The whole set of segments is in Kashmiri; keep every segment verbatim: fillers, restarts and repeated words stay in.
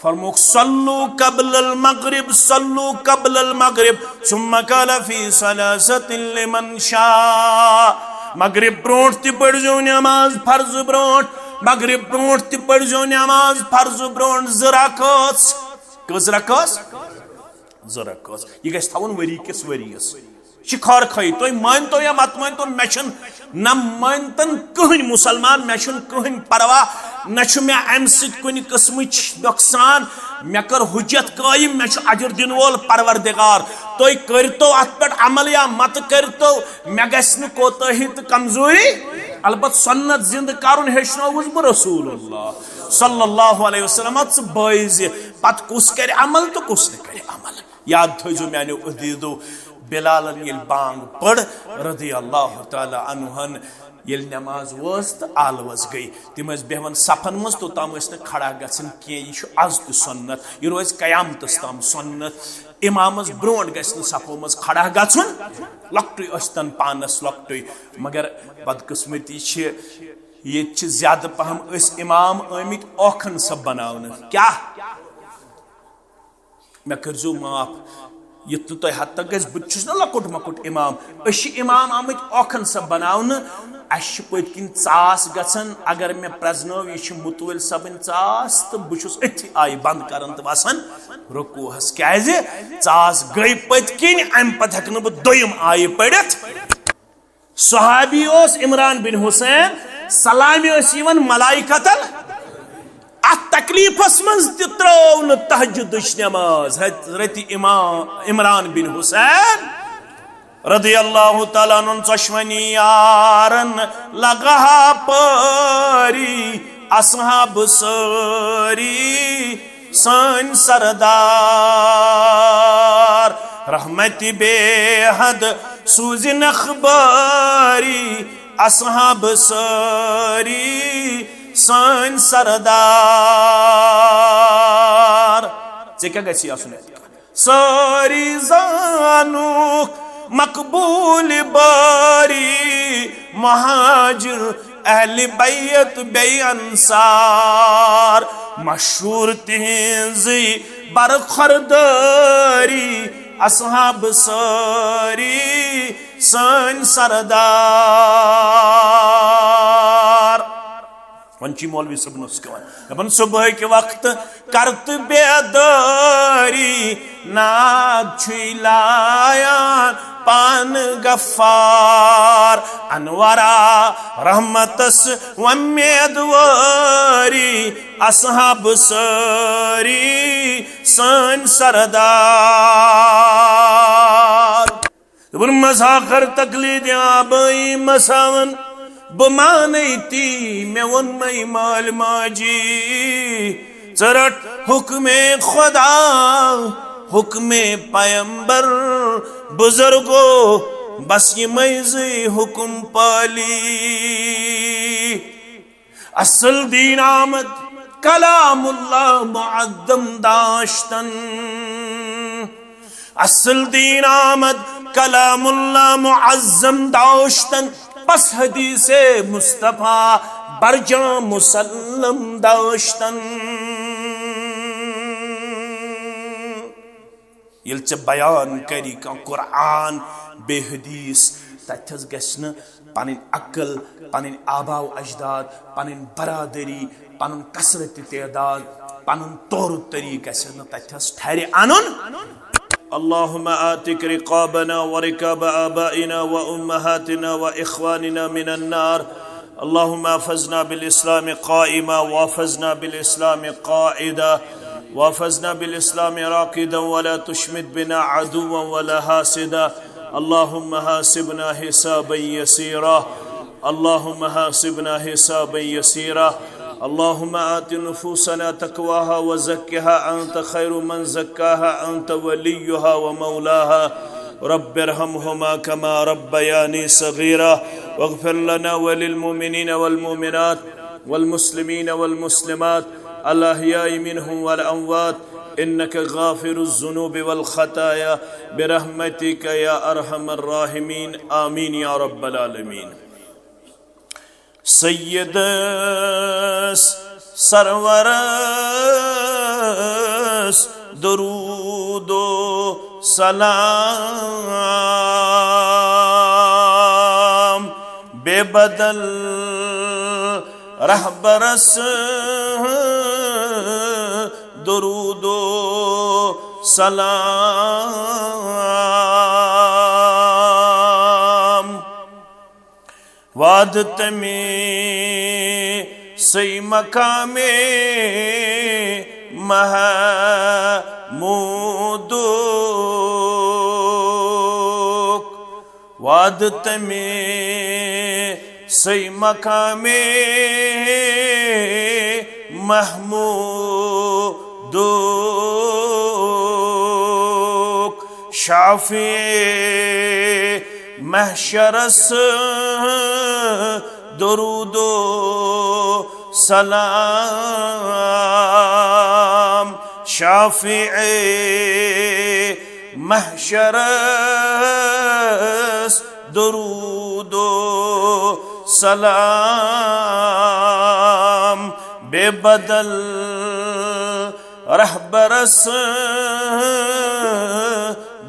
فرموک، "صلوا قبل المغرب، صلوا قبل المغرب، ثم قال في ثلاثة لمن شاء۔" مغرب برونٹھ تہِ پٔرزیو نماز فرض برونٹھ، مغرب برونٹھ تہِ پٔرزیو نماز فرض برونٹھ زٕ رکٲژ۔ کٔژ رکٲژ؟ زٕ رکٲژ۔ یہِ گژھِ تھاوُن ؤری کِس ؤریَس۔ یہِ چھِ خٲر خٲہی۔ تُہۍ مٲنتو یا مت مٲنتو، مےٚ چھُنہٕ، نہ مٲنتن کٕہٕنۍ مُسلمان، مےٚ چھُنہٕ کٕہٕنۍ پرواہ، نہ چھُ مےٚ اَمہِ سۭتۍ کُنہِ قٕسمٕچ نۄقصان۔ مےٚ کٔر حُجت قٲیِم، مےٚ چھُ اجر دِنہٕ وول پروردگار۔ تُہۍ کٔرتو اَتھ پٮ۪ٹھ عمل یا مت کٔرتو، مےٚ گژھِ نہٕ کوتٲہی تہٕ کمزوری۔ البتہ سنت زندٕ کرُن ہیٚچھنووُس بہٕ رسول اللہ صلی اللہ علیہ وسلم۔ ژٕ بٲیزِ، پتہٕ کُس کرِ عمل تہٕ کُس نہٕ کرِ عمل۔ یاد تھٲیزیو میانیو عزیزو، بلالن ییٚلہِ بانگ پٔر رضی اللہ تعالیٰ عنہن، ییٚلہِ نماز وٲژ تہٕ آلوس گٔے، تِم ٲسۍ بیہوان صفن منٛز، توٚتام ٲسۍ نہٕ کھڑا گژھان کینٛہہ۔ یہِ چھُ از تہِ سنت، یہِ روزِ قیامتس تام سنت۔ امامس برونٹھ گژھِ نہٕ صفو منٛز کھڑا گژھُن، لۄکٹُے ٲسۍتن پانس لۄکٹُے۔ مگر بدقسمتی چھِ، ییٚتہِ چھِ زیادٕ پہم أسۍ امام آمٕتۍ اوکھن سب بناونہٕ۔ کیٛاہ؟ مےٚ کٔرزیو معاف، یُتھ نہٕ تۄہہِ حد تک گژھِ، بہٕ تہِ چھُس نہ لۄکُٹ مۄکُٹ امام۔ أسۍ چھِ امام آمٕتۍ اوکھن سب بناونہٕ۔ اَسہِ چھِ پٔتۍ کِنۍ ژاس گژھان، اگر مےٚ پرزنٲو یہِ چھِ مُتوٲلۍ صٲبٕنۍ ژاس، تہٕ بہٕ چھُس أتھی آیہِ بنٛد کران تہٕ وسان رکوعس۔ کیازِ؟ ژاس گٔے پٔتۍ کِنۍ، امہِ پتہٕ ہٮ۪کہٕ نہٕ بہٕ دوٚیِم آیہِ پٔرِتھ۔ صحابی اوس عمران بن حسین، سلامہِ ٲس یِوان ملائکتن۔ اتھ تکلیفس منٛز تہِ ترٲو نہٕ تہجدٕچ نماز حضرت امام عمران بن حسین رضی اللہ تعالیٰ عنہ۔ ژۄشوٕنی یارن لگہا پٲری، اصحاب سٲری سٲنۍ سردار، رحمت بے حد سوٗزِن اخباری، اصحاب سٲری سٲنۍ سردار۔ ژےٚ کیٛاہ گژھی آسُن؟ سٲری زانوکھ مقبول بٲری، مہاجر اہل بیت بیٚیہِ انصار، مشہور تِہنٛزٕے برخوردٲری، اصحاب سٲری سٲنۍ سردار۔ وۄنۍ چھِ مولوی صٲبن اوس کیٛاہ وَنان؟ دَپان، صُبحٕکۍ وقتہٕ کر تہٕ بیدٲری، ناد چھُے لایان پانہٕ غفار۔ انورا رحمتس وۄمیدوٲری، اصحاب سٲری سٲنۍ سردار۔ دوٚپُن، مَسا کر تقلید آبٲیی مَساوَن، بہٕ مانے تی، مےٚ ووٚنمَے مٲلۍ ماجی۔ ژٕ رَٹ حُکمِ خدا، حُکمِ پیمبر، بُزرگو، بس یِمَے زٕے حُکم پٲلی۔ اصل دین آمد کلام اللہ معظم داشتن۔ اصل دین آمد کلام اللہ معظم داشتن۔ پس حدیث مصطفیٰ برجام مسلم داشتن۔ ییٚلہِ ژےٚ بیان کری کانٛہہ قرآن بیٚیہِ حدیث، تتہِ حظ گژھِ نہٕ پنٕنۍ عقل، پنٕنۍ آبا و اجداد، پنٕنۍ برادری، پنُن کثرت تعداد، پنُن طور طریقہٕ گژھِ نہٕ تتہِ حظ ٹھرِ انُن۔ اللهم اعتق رقابنا ورقاب آبائنا وأمهاتنا وإخواننا من النار۔ اللهم احفظنا بالإسلام قائما واحفظنا بالإسلام قائدا واحفظنا بالإسلام راقدا ولا تشمت بنا عدوا ولا حاسدا۔ اللهم حاسبنا حسابا يسيرا۔ اللهم حاسبنا حسابا يسيرا۔ اللهم آت نفوسنا تقواها وزكها أنت خير من زكاها أنت وليها ومولاها۔ رب ارحمهما كما ربياني صغيرا۔ واغفر لنا وللمؤمنين والمؤمنات والمسلمين والمسلمات الأحياء منهم والأموات إنك غافر الذنوب والخطايا برحمتك يا أرحم الراحمين۔ آمين يا رب العالمين۔ سید سرور درود و سلام، بے بدل رہبرس درود و سلام۔ وعد تمی سی مقام محمودک، وعد تمی سی مقام محمودک، شافع محشرس درود و سلام، شافع محشرس درود و سلام، بے بدل رہبرس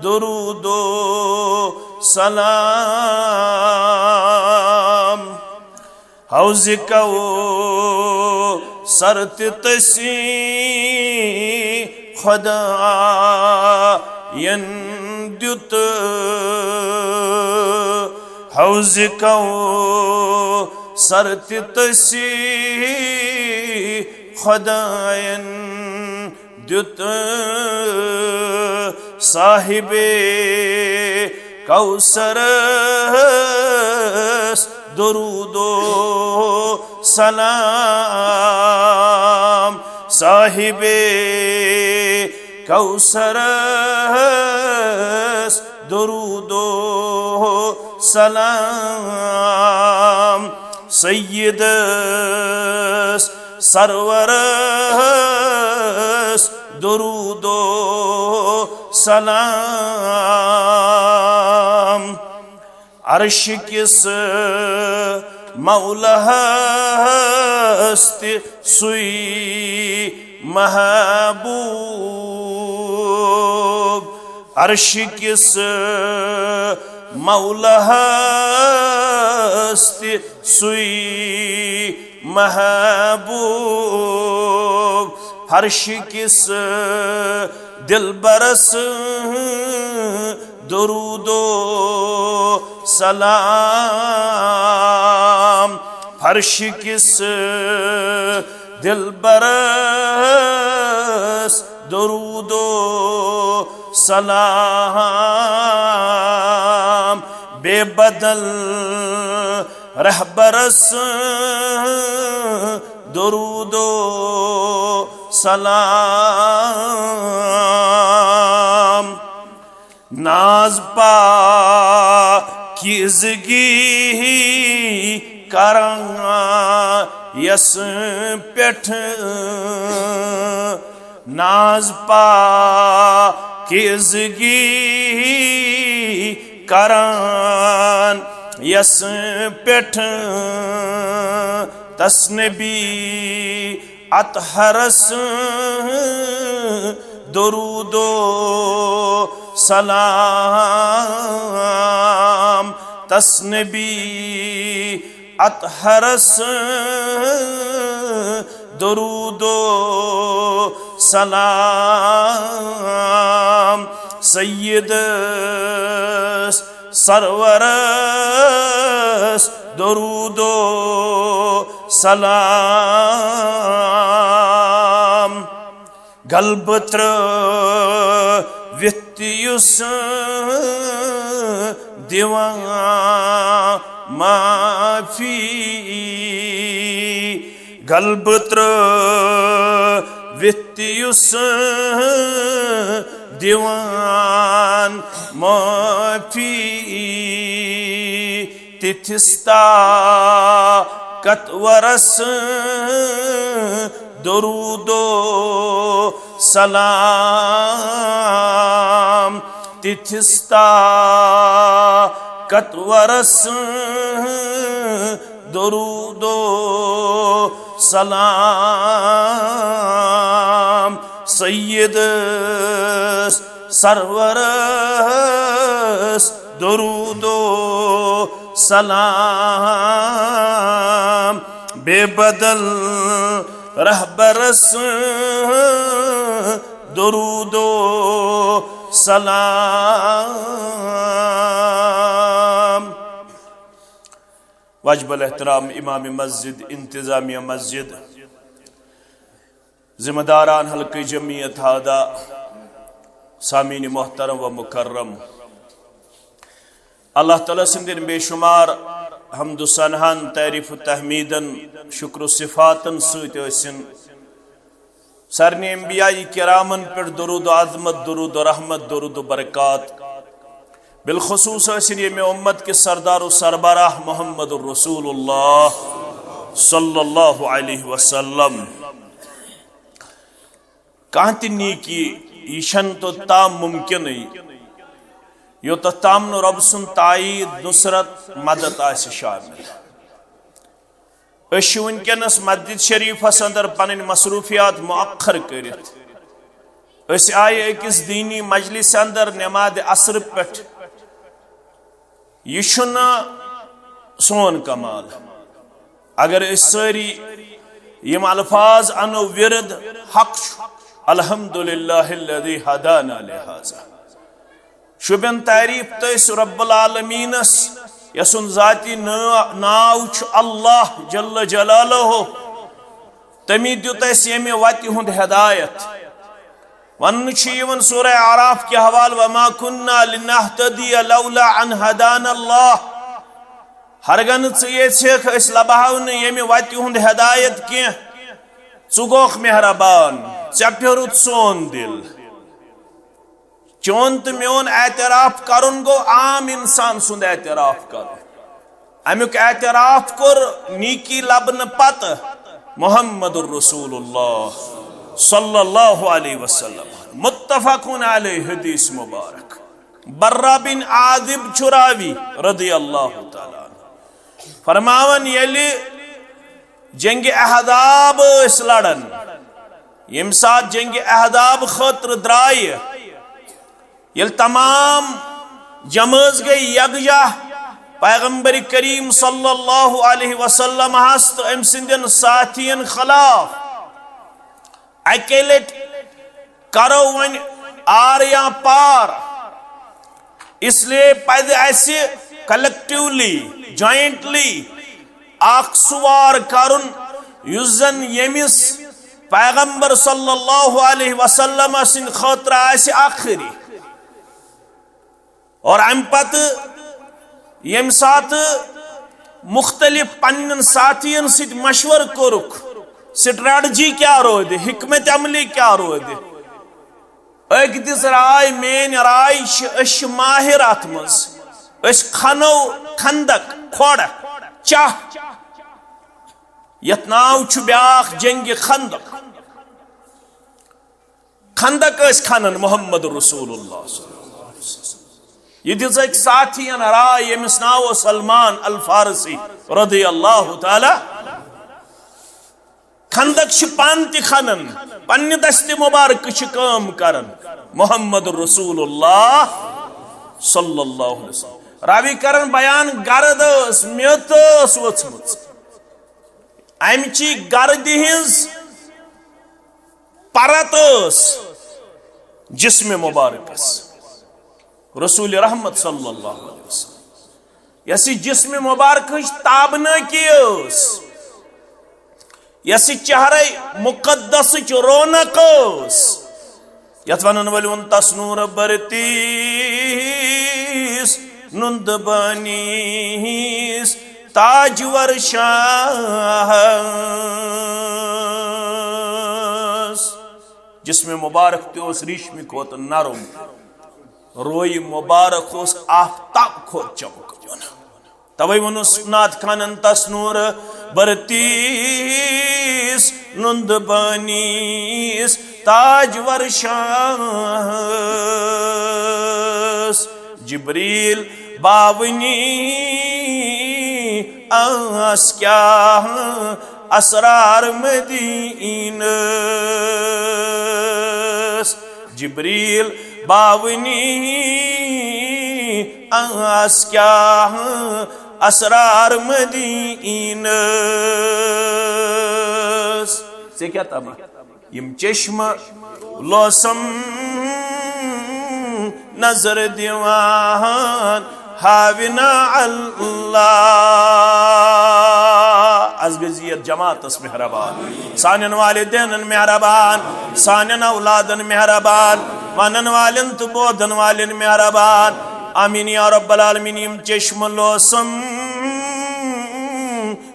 درود و سلام۔ حوض کوثر تہ تسی خداین دیت، حوض کوثر تہ تسی خداین دیت، صاحب کوثرس درود و سلام، صاحب کوثرس درود و سلام، سیدس سرورس درود و سلام۔ عرش کس مولاہس تہ سُے محبوب، عرش کس مولاہس تہ سُے محبوب، فرش کس دلبرس درود و سلام، فرش کس دلبرس درود و سلام، بے بدل رہبرس درود و سلام۔ ناز پاکیزگی کران یس پٮ۪ٹھ، ناز پاکیزگی کران یس پٮ۪ٹھ، تس نبی اطہرس درود و سلام، تس نبی اطہرس درود و سلام، سیدس سرورس درود و سلام۔ غلبہٕ ترٛٲوِتھ یُس دِوان معافی، غلبہٕ ترٛٲوِتھ یُس دِوان معافی، تِتھِس طاقتورس درود و سلام، تِتھِس طاقتورس درود و سلام، سیدس سرورس درود و سلام، بے بدل رہبرس درود و سلام۔ واجب الاحترام امام مسجد، انتظامیہ مسجد، ذمہ داران حلقہ جمعیت ہادہ، سامعین محترم و مکرم، اللہ تعالیٰ سٕنٛدٮ۪ن بے شمار حمد و ثناہن، تعریف و تحمیدن، شکر و صفاتن سۭتۍ ٲسِن سارنٕے انبیاء کرامن پٮ۪ٹھ درود و عظمت، درود و رحمت، درود و برکات۔ بالخصوص ٲسِن ییٚمہِ امت کِس سردار و سربراہ محمد رسول اللہ صلی اللہ علیہ وسلم۔ کانٛہہ تہِ نیکی یہِ چھَنہٕ توٚت تام مُمکِنٕے، یوٚتَتھ تام نہٕ رۄب سُنٛد تایید، نصرت، مدد آسہِ شامل۔ أسۍ چھِ وٕنکیٚنَس مسجد شریفَس اندر پنٕنۍ مصروفیات مؤخر کٔرِتھ۔ أسۍ آیہِ أکِس دینی مجلس اندر نماز عصر پٮ۪ٹھ۔ یہِ چھُنہٕ سون کمال۔ اگر أسۍ سٲری یِم الفاظ انو ورد، حق چھُ، الحمدللہ الذی ہدانا لہذا۔ شوبین تعریف تٔسۍ رب العالمینس، یسُن ذاتی نا-، ناو چھُ اللہ جل جلالہ۔ تٔمی دیُت اَسہِ ییٚمہِ وتہِ ہُنٛد ہدایت۔ وننہٕ چھُ یِوان سورہ اعراف کہِ حوالہٕ، وما كنا لنهتدي لولا ان هدانا الله۔ ہرگاہ نہٕ ژٕ یژھکھ أسۍ لبہو نہٕ ییٚمہِ وتہِ ہُنٛد ہدایت کینٛہہ۔ ژٕ گوکھ مہربان، ژےٚ پھیوٚرُتھ سون دل۔ چون تہٕ میون اعتراف کرُن گوٚو عام انسان سُنٛد اعتراف کرُن۔ امیُک اعتراف کوٚر نیکی لبنہٕ پتہٕ محمد رسول اللہ صلی اللہ علیہ وسلم۔ متفقون علیہ حدیث مبارک۔ برہ بن عازب چھُ راوی رضی اللہ تعالیٰ عنہ۔ فرماوان، ییٚلہِ جنگِ احزاب ٲسۍ لڑان، ییٚمہِ ساتہٕ جنگِ احزاب خٲطرٕ درٛایہِ، ییٚلہِ تمام جمٲژ گٔے یکجاہ پیغمبر کریم صلی اللہ علیہ وسلم ہس تہٕ أمۍ سٕنٛدٮ۪ن ساتھین خلاف، اکے لٹہِ کرو وۄنۍ آر یا پار۔ اس لیے پزِ اسہِ کلیکٹیولی، جوائنٹلی اکھ سُہ وار کرُن، یُس زن ییٚمِس پیغمبر صلی اللہ علیہ وسلم سٕنٛدِ خٲطرٕ آسہِ ٲخری۔ اور امہِ پتہٕ ییٚمہِ ساتہٕ مختلف پننٮ۪ن ساتھین سۭتۍ مشورٕ کوٚرُکھ، سٹریٹجی کیٛاہ روزِ، حکمت عملی کیٛاہ روزِ، أکۍ دِژ راے، میٲنۍ راے چھِ، أسۍ چھِ ماہر اتھ منٛز، أسۍ کھنو خندق، کھۄڑ، چاہ، یتھ ناو چھُ بیاکھ جنگِ خندق۔ خندق ٲسۍ کھنان محمد رسول اللہ صلی اللہ علیہ وسلم۔ یہِ دِژ أکۍ ساتھین راے، ییٚمِس ناو اوس سلمان الفارسی رضی اللہ تعالیٰ۔ خندق چھِ پانہٕ تہِ کھنان، پننہِ دستِ مبارکہٕ چھِ کٲم کران محمد رسول اللہ صلی اللہ علیہ وسلم۔ راوی کران بیان، گرد ٲس، میٚژ ٲس ؤژھمٕژ، امہِ چی گردِ ہٕنٛز پرت ٲس جسم مبارکس، رسول رحمت صلی اللہ علیہ وسلم۔ یۄس یہِ جسم مبارکٕچ تابنٲکی ٲس، یۄس یہِ چہرے مقدسٕچ رونق ٲس، یتھ ونن وٲلۍ ووٚن، تس نور برتیس نُند بٲنیس تاجور شاہس۔ جسم مبارک تہِ اوس ریشمہِ کھۄتہٕ نرم، روے مبارک اوس آفتاب کھۄتہٕ چمکوُن۔ توے ووٚنُس نعت خانن، تس نور برتیس نُند بٲنیس تاجور شاہس۔ جبریل باونی آس کیٛاہ اسرار مدینس۔ جبریل باونی آس کیا اسرار مدینس۔ ژےٚ کیٛاہ تما؟ یم چشمہٕ لوسم نظر دیوان ہاونا اللہ۔ از گٔے زیٖر جماعتس مہربان، سانٮ۪ن والدینن مہربان، سانٮ۪ن اولادن مہربان، ونن والٮ۪ن تہٕ بوزن والٮ۪ن مہربان۔ آمین یا رب العالمین۔ یم چشمہٕ لوسم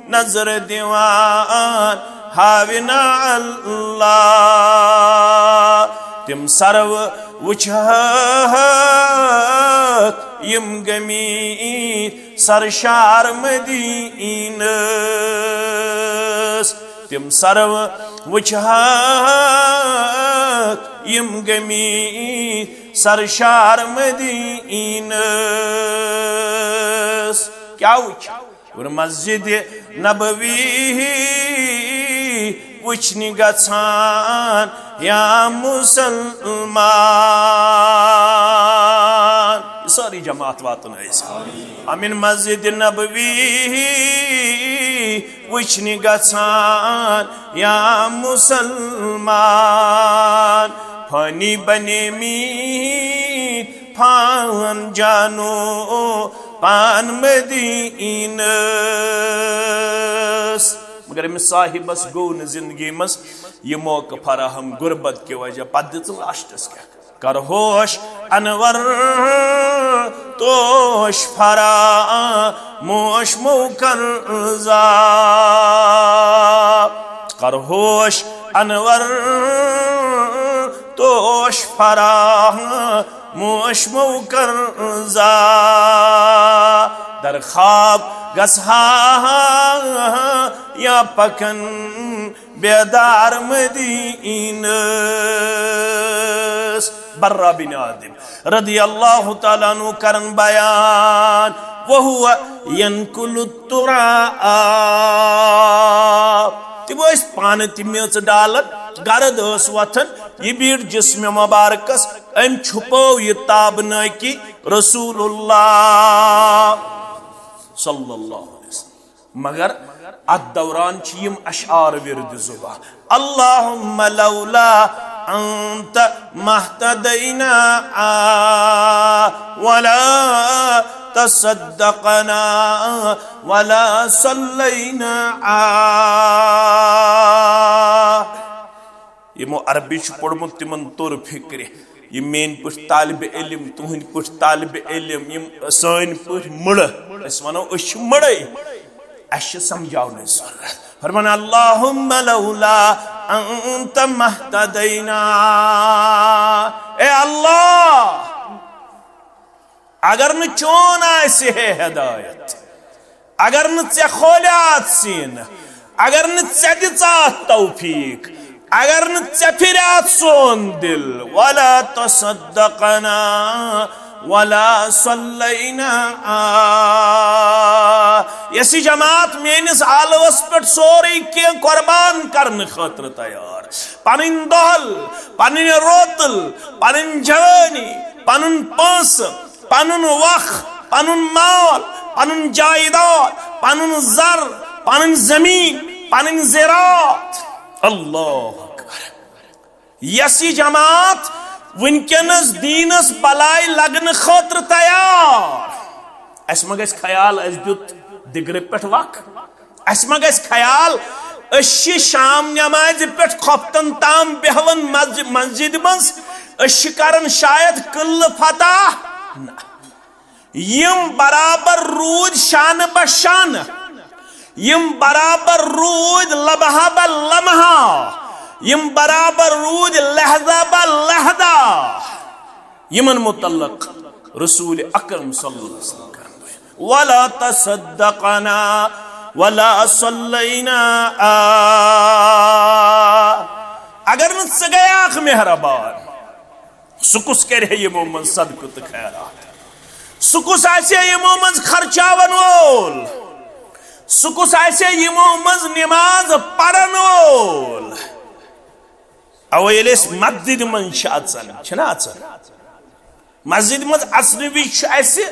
نظر دیوان ہاونا اللہ۔ تم سرو وچھت یم گمی سرشار مدینس۔ تم سرو وچھت یم گمی سرشار مدینس۔ کیا وچھ؟ اور مسجد نبوی وچھنہِ گژھان یا مسلمان۔ یہ ساری جماعت واتن ایسا۔ امین مسجد نبوی وچھنہِ گژھان یا مسلمان۔ فانی بنے می پان جانو پان مدینس۔ مگر أمِس صاحبس گوٚو نہٕ زندگی منٛز یہِ موقعہٕ فراہم غربت کہِ وجہ۔ پتہٕ دِژٕن لاسٹس کیٛاہ؟ کر ہوش انور توش فراموش مو کر زا۔ کر ہوش انور توش فراموش مو کر زا۔ در خواب گژھا یا پکن بیدار مدینس۔ برا بن عازب رضی اللہ تعالیٰ عنہ کرن بیان، وہو ینقل التراب۔ تم ٲسۍ پانہٕ تہِ میٚژ ڈالان، گرد ٲس وۄتھان، یہِ بیٖٹھ جسم مبارکس، أمۍ چھُپٲو یہِ تابنٲکی رسول اللہ صلی اللہ علیہ وسلم۔ مگر اتھ دوران چھِ یِم اشعار ورد زبان، اللہم لولا انت مہتدینا ولا تصدقنا ولا صلینا۔ یِمو عربی چھُ پوٚرمُت، تِمن توٚر فِکرِ، یِم میٲنۍ پٲٹھۍ طالب علم، تُہنٛدۍ پٲٹھۍ طالب علم، یِم سٲنۍ پٲٹھۍ مٕڑٕ، أسۍ ونو أسۍ چھِ مٕڑے، اَسہِ چھِ سمجھاونٕچ ضروٗرت۔ فرمان، اللہم لولا انت مہتدینا۔ اے اللہ، اگر نہٕ چون آسہِ ہے ہدایت، اگر نہٕ ژےٚ کھولیاتھ سیٖنہٕ، اگر نہٕ ژےٚ دِژاتھ توفیٖق، اگر نہٕ ژےٚ پھِریاتھ سون دِل، ولا تصدقنا ولا صلینا۔ یۄس یہِ جماعت میٲنِس آلوَس پٮ۪ٹھ سورُے کینٛہہ قربان کرنہٕ خٲطرٕ تیار، پنٕنۍ دۄہل، پنٕنۍ روتل، پنٕنۍ جوٲنی، پنُن پونٛسہٕ، پنُن وق، پنُن مال، پنُن جائیداد، پنُن زر، پنٕنۍ زمین، پنٕنۍ زراعت۔ اللہ اکبر۔ یۄس یہِ جماعت وٕنکیٚنس دیٖنس بلاے لگنہٕ خٲطرٕ تیار، اسہِ ما گژھِ خیال اسہِ دیُت دِگرٕ پٮ۪ٹھ وق؟ اسہِ ما گژھِ خیال أسۍ چھِ شام نمازِ پٮ۪ٹھ خۄفتن تام بیہوان مسجد، مسجدِ منٛز، أسۍ چھِ کران شاید قلعہٕ فتح؟ نہ۔ یِم برابر روٗدۍ شانہٕ بہ شانہٕ، یِم برابر روٗدۍ لمحہ بہ لمحہ، یِم برابر روٗدۍ لحظہ بہ لحظہ، یِمن متعلق رسول اکرم صلی اللہ علیہ وسلم کرن بیان، ولا تصدقنا ولا صلینا۔ اگر نہٕ ژٕ گٔیاکھ مہربان، سُہ کُس کرِ ہے یِمو منٛز صدقہٕ تہٕ خیرات؟ سُہ کُس آسہِ ہے یِمو منٛز خرچاون وول؟ سُہ کُس آسہِ یِمو منٛز نماز پرن وول؟ اَوَے ییٚلہِ أسۍ مسجدِ منٛز چھِ اژان، چھِنہ اژان؟ مسجدِ منٛز اژنہٕ وِزِ چھُ اَسہِ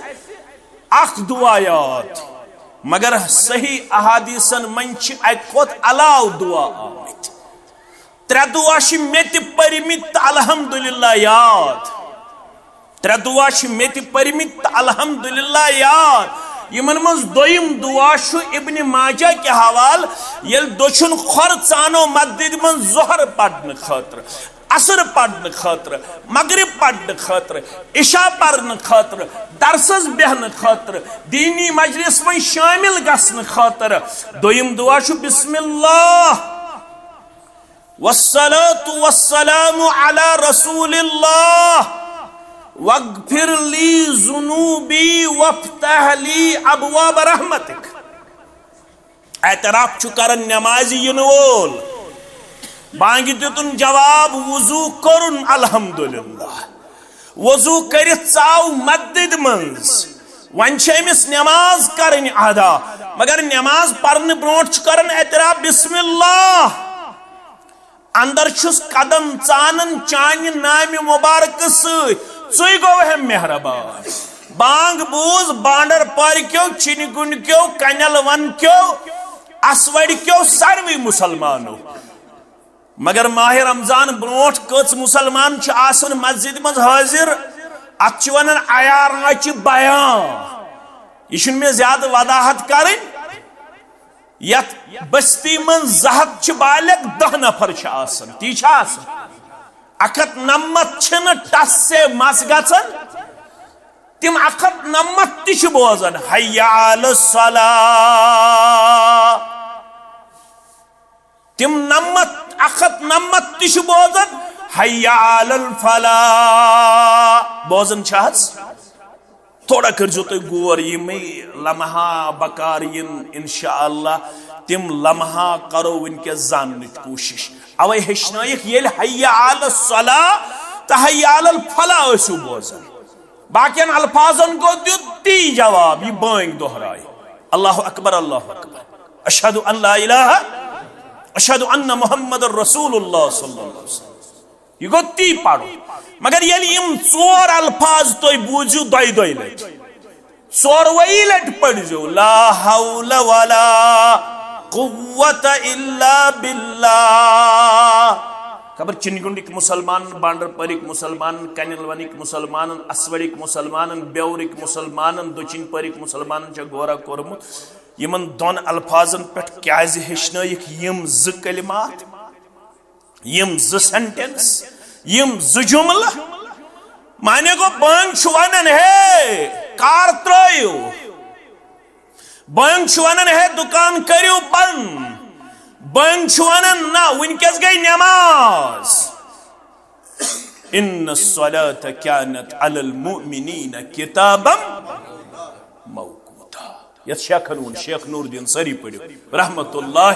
اکھ دُعا یاد، مگر صحیح احادیثن منٛز چھِ اَکہِ کھۄتہٕ علاوٕ دُعا آمٕتۍ۔ ترٛےٚ دُعا چھِ مےٚ تہِ پٔرمٕتۍ تہٕ الحمدللہ یاد۔ ترٛےٚ دُعا چھِ مےٚ تہِ پٔرمٕتۍ تہٕ الحمدللہ یاد۔ یِمن منٛز دوٚیِم دُعا چھُ ابن ماجہ کہِ حوالہٕ، ییٚلہِ دٔچھُن کھۄر ژانو مسجدِ منٛز ظہر پرنہٕ خٲطرٕ، عصر پرنہٕ خٲطرٕ، مغرب پرنہٕ خٲطرٕ، عشاء پرنہٕ خٲطرٕ، درسس بیہنہٕ خٲطرٕ، دیٖنی مجلس منٛز شٲمِل گژھنہٕ خٲطرٕ۔ دوٚیِم دُعا چھُ بسم اللہ، والصلاة والسلام على رسول الله، واغفر لي ذنوبي وافتح لي أبواب رحمتك۔ اعتراف چھُ کران نمازِ یِنہٕ وول، بانگہِ دیُتُن جواب، وضو کوٚرُن الحمدللہ، وضو کٔرِتھ ژاو مسجدِ منٛز، وۄنۍ چھِ أمِس نماز کرٕنۍ ادا، مگر نماز پرنہٕ برونٹھ چھُ کران اعتراف بسم اللہ۔ اندر چھُس قدم ژانان چانہِ نامہِ مبارکہٕ سۭتۍ، ژٕے گوٚو ہے مہربان۔ بانگ بوٗز بانڈر پارِ کیو، چِنہِ گُنڈ کیو، کنیل ون کیو، اسوڑ کیو، ساروٕے مسلمانو۔ مگر ماہِ رمضان برونٹھ کٔژ مسلمان چھِ آسان مسجد منٛز حٲضِر؟ اتھ چھِ ونان عیارانچہِ بیان۔ یہِ چھُنہٕ مےٚ زیادٕ وضاحت کرٕنۍ۔ یتھ بستی منٛز زٕ ہتھ چھِ بالغ، دَہ نفر چھِ آسان، تی چھا آسان؟ اکھ ہتھ نمتھ چھِنہٕ ٹس سے مس گژھان، تِم اکھ ہتھ نمتھ تہِ چھِ بوزان، حی علی الصلاح۔ تِم نمتھ، اکھ ہتھ نمتھ تہِ چھِ بوزان، حی علی الفلاح۔ بوزان چھِ حظ؟ تھوڑا کٔرزیو تُہۍ غور، یِمے لمحہ بکار یِن، انشاءاللہ تِم لمحہ کرو وٕنکیٚس زاننٕچ کوٗشِش۔ اوے ہیٚچھنٲیِکھ، ییٚلہِ حی علی الصلاح تہٕ حی علی الفلاح ٲسِو بوزان، باقین الفاظن گوٚو دیُت تی جواب، یہِ بٲنگ دۄہراے، اللہ اکبر، اللہ اکبر، اشہد ان لا الہ، اشہد ان محمد رسول اللہ صلی اللہ علیہ وسلم۔ یہِ گوٚو تی پرُن۔ مگر ییٚلہِ یِم ژور الفاظ تُہۍ بوٗزِو دۄیہِ دۄیہِ لٹہِ، ژوروَیی لٹہِ پٔرۍزیو، لا حول ولا قوت الا باللہ۔ خبر چِنہِ گُنڈٕکۍ مسلمانن، بانڈر پٲرِکۍ مسلمانن، کنیل ونٕکۍ مسلمانن، اسوڑٕکۍ مسلمانن، بیورٕکۍ مسلمانن، دٔچھِنۍ پٲرِکۍ مسلمانن چھا غورا کوٚرمُت۔ یِمن دۄن الفاظن پٮ۪ٹھ کیازِ ہیٚچھنٲیِکھ یِم زٕ کلمات؟ یِم زٕ سینٹنس، یِم زٕ جملہٕ، معنی گوٚو، بانگ چھُ ونان، ہے، کار ترٲیِو۔ بانگ چھُ ونان، ہے، دُکان کٔرِو بند۔ بانگ چھُ ونان، نہ، وٕنکیٚس گٔے نماز۔ ان الصلاة كانت على المؤمنين كتابا موقوتا۔ یتھ شیخن ووٚن، شیخ نور الدین، سٲری پٔرِو، رحمت اللہ۔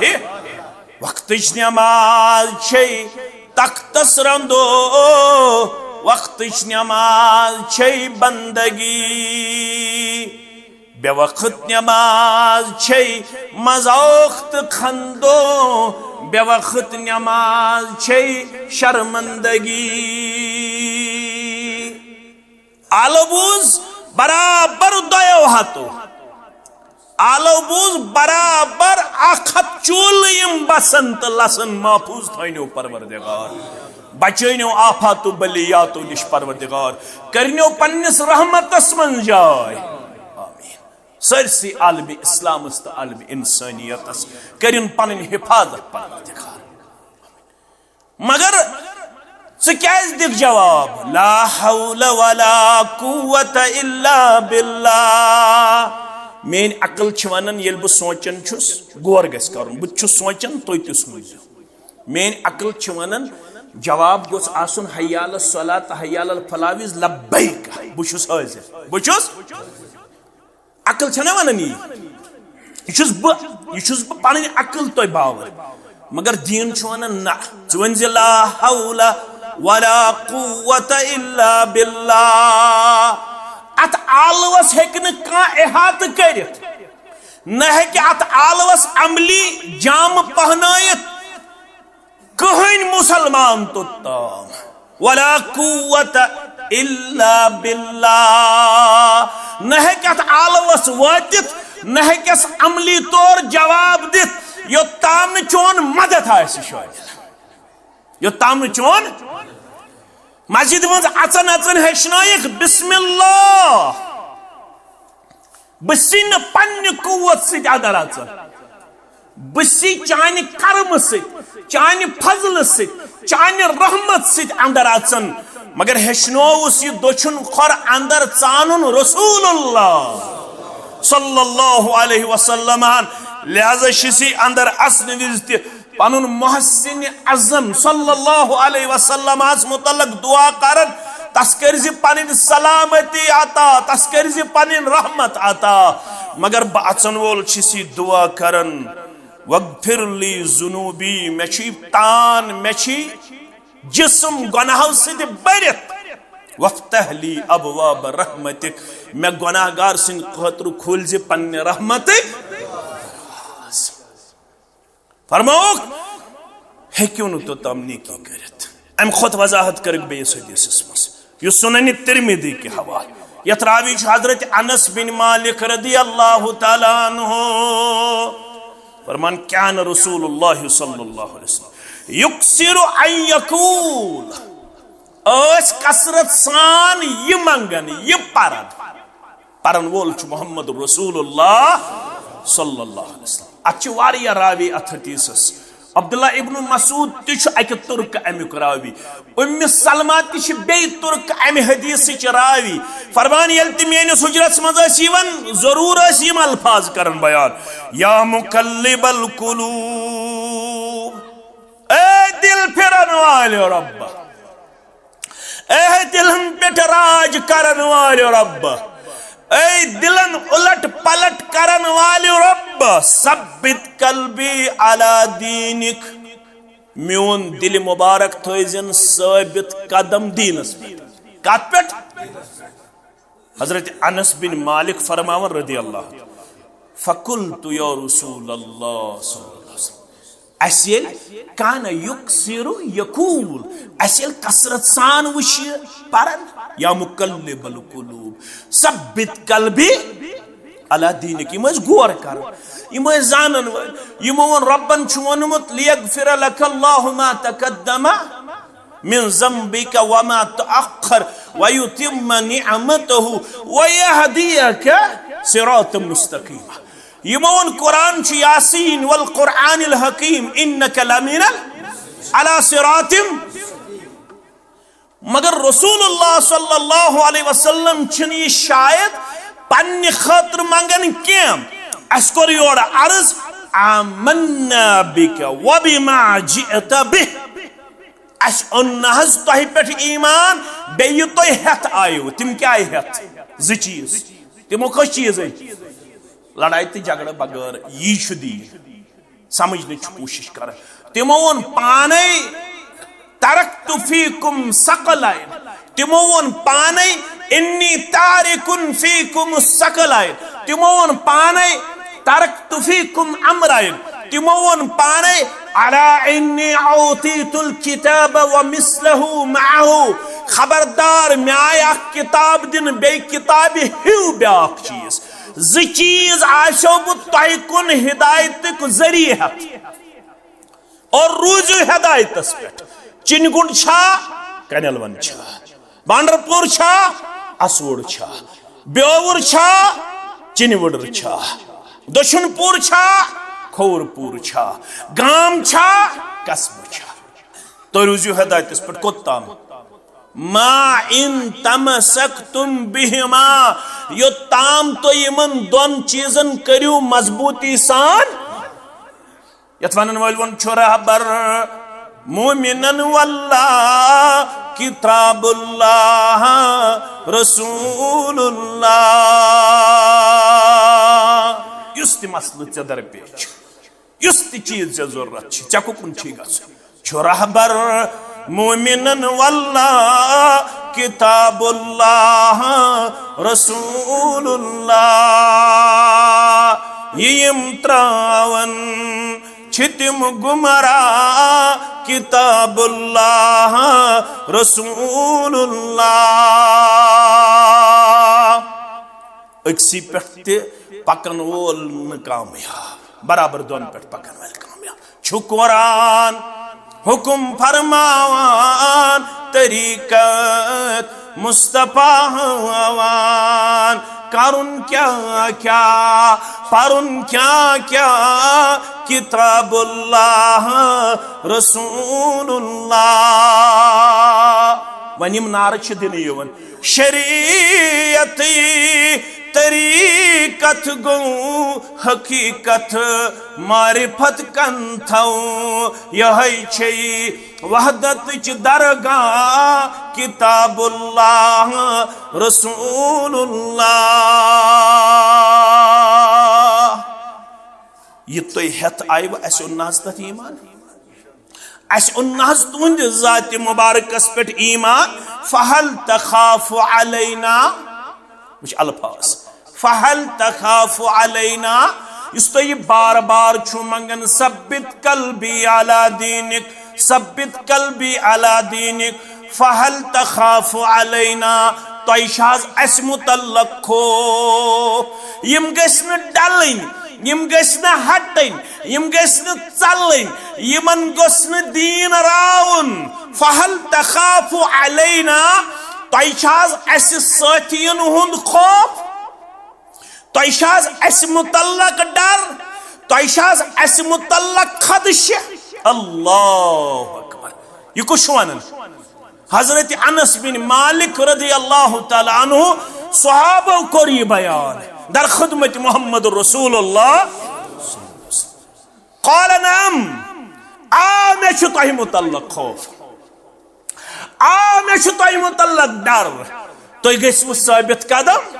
وقتٕچ نماز چھے تختس رندو، وقتٕچ نماز چھے بندگی۔ بے وقت نماز چھے مذاق تہٕ خندو، بے وقت نماز چھے شرمندگی۔ آلو بوز برابر دۄیو ہتو۔ آلو بوز برابر اکھ ہتھ چولہٕ یِم بسن تہٕ لسن محفوظ تھٲینو پروردگار۔ بچٲینو آفات و بلیاتو نِش پروردگار۔ کرنو پننِس رحمتس منٛز جاے۔ آمین۔ سٲرسٕے عالمِ اسلامس تہٕ عالمِ انسانیتس کرن پنٕنۍ حفاظت پروردگار۔ مگر ژٕ کیازِ دِکھ جواب؟ لا حول ولا قوت الا باللہ۔ میٲنۍ عقل چھِ ونان، ییٚلہِ بہٕ سونچان چھُس، غور گژھِ کرُن، بہٕ تہِ چھُس سونچان، تُہۍ تہِ سوٗنچِو۔ میٲنۍ عقل چھِ ونان، جواب گوٚژھ آسُن حی علی الصلاۃ تہٕ حی علی الفلاح وِز لبیک، بہٕ چھُس حٲضِر، بہٕ چھُس۔ عقل چھےٚ نا ونان یی؟ یہِ چھُس بہٕ، یہِ چھُس بہٕ پنٕنۍ عقل تۄہہِ باور۔ مگر دیٖن چھُ ونان نہ، ژٕ ؤنۍ زِ لا حول ولا قوت الا باللہ۔ اتھ آلوس ہیٚکہِ نہٕ کانٛہہ احاطہٕ کٔرِتھ۔ نہ ہیٚکہِ اتھ آلوس عملی جامہٕ پہنٲیِتھ کٕہٕنۍ مسلمان توٚتام۔ ولا قوت الا باللہ۔ نہ ہیٚکہِ اتھ آلوس وٲتِتھ، نہ ہیٚکٮ۪س عملی طور جواب دِتھ، یوٚتام نہٕ چون مدد آسہِ شٲمِل۔ یوٚتام نہٕ چون مسجد منٛز اژن اژن ہیٚچھنٲیِکھ بسم اللہ۔ بہٕ چھُسٕے نہٕ پننہِ قوت سۭتۍ اندر اژان، بہٕ چھُسٕے چانہِ کرمہٕ سۭتۍ، چانہِ فضلہٕ سۭتۍ، چانہِ رحمت سۭتۍ اندر اژان۔ مگر ہیٚچھنووُس یہِ دٔچھُن کھۄر اندر ژانُن رسول اللہ صلی اللہ علیہ وسلم۔ لہذا چھُسٕے اندر اژنہٕ وِزِ تہِ پنُن محسن اعظم صلی اللہ علیہ وسلمس متعلق دعا کران، تس کٔرزِ پنٕنۍ سلامتی عطا، تس کٔرزِ پنٕنۍ رحمت عطا۔ مگر بہٕ اژن وول چھُس یہِ دعا کران، "واغفر لی ذنوبی"، مےٚ چھُ تان، مےٚ چھُ جسم گناہو سۭتۍ بٔرِتھ، "وافتح لی ابواب رحمتک"، مےٚ گناہگار سٕنٛدِ خٲطرٕ کھوٗلزِ پننہِ رحمتٕکۍ۔ فرمووُکھ، ہیٚکِو نہٕ توٚتام نیکی کٔرِتھ۔ اَمہِ کھۄتہٕ وضاحت کٔرٕکھ بیٚیِس حدیثس منٛز، یُس سنن ترمذی کہِ حوالہٕ، یتھ راوی چھُ حضرت انس بن مالک رضی اللہ تعالیٰ عنہ۔ فرمان، کان رسول اللہ صلی اللہ علیہ وسلم یکثر ان یقول، ٲسۍ کثرت سان یہِ منگان، یہِ پران۔ پرن وول چھُ محمد رسول اللہ صلی اللہ علیہ وسلم۔ اتھ چھِ واریاہ راوی اتھ حدیثس۔ عبداللہ ابن مسعود تہِ چھُ اکہِ ترکہٕ امیُک راوی۔ ام سلمہ تہِ چھِ بیٚیہِ ترکہٕ امہِ حدیثٕچ راوی۔ فرمان، ییٚلہِ تہِ میٲنِس حجرس منٛز ٲسۍ یِوان، ضروٗر ٲسۍ یِم الفاظ کران بیان، یا مقلب القلوب، اے دل پھرن والے رب، اے دلن پٮ۪ٹھ راج کرن والے رب، اے دلن الٹ پلٹ کرن والے رب، ثبت قلبی علی دینک، میون دل مبارک تھٲیزن ثابت قدم دینس پٮ۪ٹھ۔ کتھ پٮ۪ٹھ؟ حضرت انس بن مالک فرماوان رضی اللہ عنہ، فقلت یا رسول اللہ صلی اللہ علیہ وسلم، اسہِ ییٚلہِ کان یکثر یقول، اسہِ ییٚلہِ کثرت سان وٕچھ یہِ پران، یا مقلب القلوب ثبت قلبی علی دینک، یِم ٲسۍ غور کران، یِم ٲسۍ زانن وٲلۍ، یِمو ووٚن، رۄبن چھُ ووٚنمُت، لیغفر لک اللہ ما تقدم من ذنبک وما تأخر ویتم نعمتہ ویہدیک صراطا مستقیما۔ یِمو ووٚن، قرآن چھُ یاسین والقرآن الحکیم انک لمن علی صراط۔ مگر رسول اللہ صلی اللہ علیہ وسلم چھُنہٕ یہِ شاید پننہِ خٲطرٕ منگان کینٛہہ۔ اسہِ کوٚر یورٕ عرض، آمنا بک وبما جئت بہ۔ اسہِ اوٚن نہ حظ تۄہہِ پٮ۪ٹھ ایمان، بیٚیہِ یہِ تُہۍ ہٮ۪تھ آیِو۔ تِم کیٛاہ آیہِ ہٮ۪تھ؟ زٕ چیٖز۔ تِمو کٔژ چیٖز أنۍ؟ لڑایہِ تہٕ جھگڑٕ بغٲر۔ یی چھُ دیٖن۔ سمجھنٕچ کوٗشِش کران۔ تِمو ووٚن پانے، ترکت فیکم ثقلین۔ تِمو ووٚن پانے، انی تارکن فیکم ثقلین۔ تِمو ووٚن پانے، ترکت فیکم امرین۔ تِمو ووٚن پانے، الا انی اعطیت الکتاب ومثلہ معہ۔ خبردار، مےٚ آیہِ اکھ کتاب دِنہٕ، بیٚیہِ کتابہِ ہیوٗ بیٛاکھ چیٖز۔ زٕ چیٖز آسیو بہٕ تۄہہِ کُن ہدایتُک ذٔریعہٕ ہٮ۪تھ۔ اور روٗزِو ہدایتس پٮ۪ٹھ۔ چِنہِ گُنڈ چھا؟ کنیل ون چھا؟ بانڈر پور چھا؟ اسوڑ چھا؟ بیوُر چھا؟ چِنہِ وُڈر چھا؟ دٔچھُن پور چھا؟ کھووُر پور چھا؟ گام چھا؟ قصبہٕ چھا؟ تُہۍ روٗزِو ہدایتس پٮ۪ٹھ۔ کوٚت تام؟ ما ان تمسکتم بہما، یوٚتام تُہۍ یِمن دۄن چیٖزن کٔرِو مضبوٗطی سان۔ یتھ ونن وٲلۍ ووٚن چھُ رہبر مومنن واللہ کتاب اللہ رسول اللہ۔ یُس تہِ مسلہٕ ژےٚ درپیش چھُ، یُس تہِ چیٖز ژےٚ ضروٗرت چھِ، ژےٚ کُکُن چھُے گژھُن؟ چھُ رہبر مومنن واللہ کتاب اللہ رسول اللہ۔ یہِ یِم ترٛاوان چھِ تِم گمراہ، کتاب اللہ، رسول اللہ۔ أکسٕے پٮ۪ٹھ تہِ پکن وول نہٕ کامیاب، برابر دۄن پٮ۪ٹھ پکن وٲلۍ کامیاب۔ چھُ قرآن حکم فرماوان، طریقت مصطفیٰ ہاوان، کرُن کیٛاہ کیٛاہ، پرُن کیٛاہ کیٛاہ، کتاب اللہ، رسول اللہ۔ وۄنۍ یِم نعرٕ چھِ دِنہٕ یِوان، شریعت طریقت گوٚو حقیقت، معرفت کن تھو یہے چھے وحدتچ درگاہ، کتاب اللہ، رسول اللہ۔ یہِ تُہۍ ہٮ۪تھ آیوٕ، اَسہِ اوٚن نہ حظ تَتھ ایمان۔ اَسہِ اوٚن نہ حظ تُہنٛدِ ذاتِ مُبارکس پٮ۪ٹھ ایمان۔ فہل تخاف علینا؟ وٕچھ الفاظ، فہل تخاف علینا، یُس تُہۍ یہِ بار بار چھُو منگان، ثبت قلبی علی دینک، ثبت قلبی علی دینک، فہل تخاف علینا، تۄہہِ چھا حظ اَسہِ مُتعلق خوف؟ یِم گٔژھۍ نہٕ ڈلٕنۍ، یِم گٔژھۍ نہٕ ہٹٕنۍ، یِم گٔژھۍ نہٕ ژلٕنۍ، یِمن گوٚژھ نہٕ دیٖن راوُن۔ فہل تخاف علینا، تۄہہِ چھا حظ اَسہِ سٲتھین ہُنٛد خوف؟ تۄہہِ چھا حظ اَسہِ مُتعلق ڈر؟ تۄہہِ چھا حظ اَسہِ مُتعلق خدشہِ؟ اللہ اکبر۔ یہِ کُس چھُ ونان؟ حضرت انس بن مالک رضی اللہ تعالیٰ عنہ، صحابو کوٚر یہِ بیان در خدمت محمد رسول اللہ۔ قال نعم، آ، مےٚ چھُ تۄہہِ مُتعلق خوف، آ، مےٚ چھُ تۄہہِ مُتعلق ڈر۔ تُہۍ گٔژھِو ثٲبت قدم،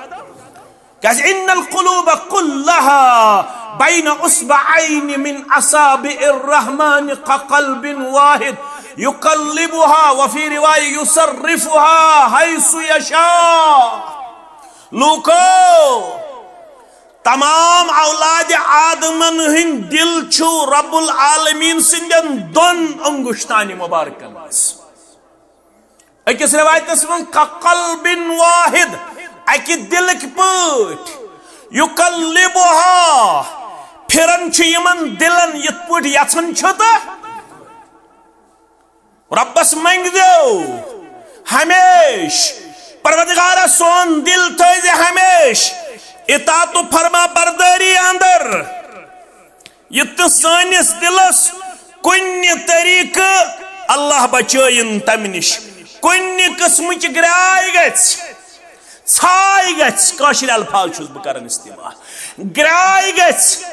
کیازِ ان القلوب كلها بين اصبعين من اصابع الرحمن كقلب واحد يقلبها وفي رواية يصرفها حيث يشاء۔ لوکو، تمام اولاد آدمن ہٕنٛدۍ دِل چھُ رب العالمین سٕنٛدٮ۪ن دۄن انگشتانہِ مبارکن منٛز۔ أکِس رِوایتس منٛز، كقلب واحد، اکہِ دِلٕکۍ پٲٹھۍ، يقلبها، پھِران چھُ یِمن دِلن یِتھ پٲٹھۍ یژھان چھُ تہٕ۔ رۄبس منٛگزیو ہمیشہِ، پروردگارا، سون دِل تھٲوزِ ہمیشہِ اطاعت و فرما بردٲری اندر، یُتھ نہٕ سٲنِس دِلس کُنہِ طریقہٕ، اللہ بچٲیِن تمہِ نِش، کُنہِ قٕسمٕچ گراے گژھِ، ژھاے گژھِ، کٲشِر الفاظ چھُس بہٕ کران استعمال، گراے گژھِ،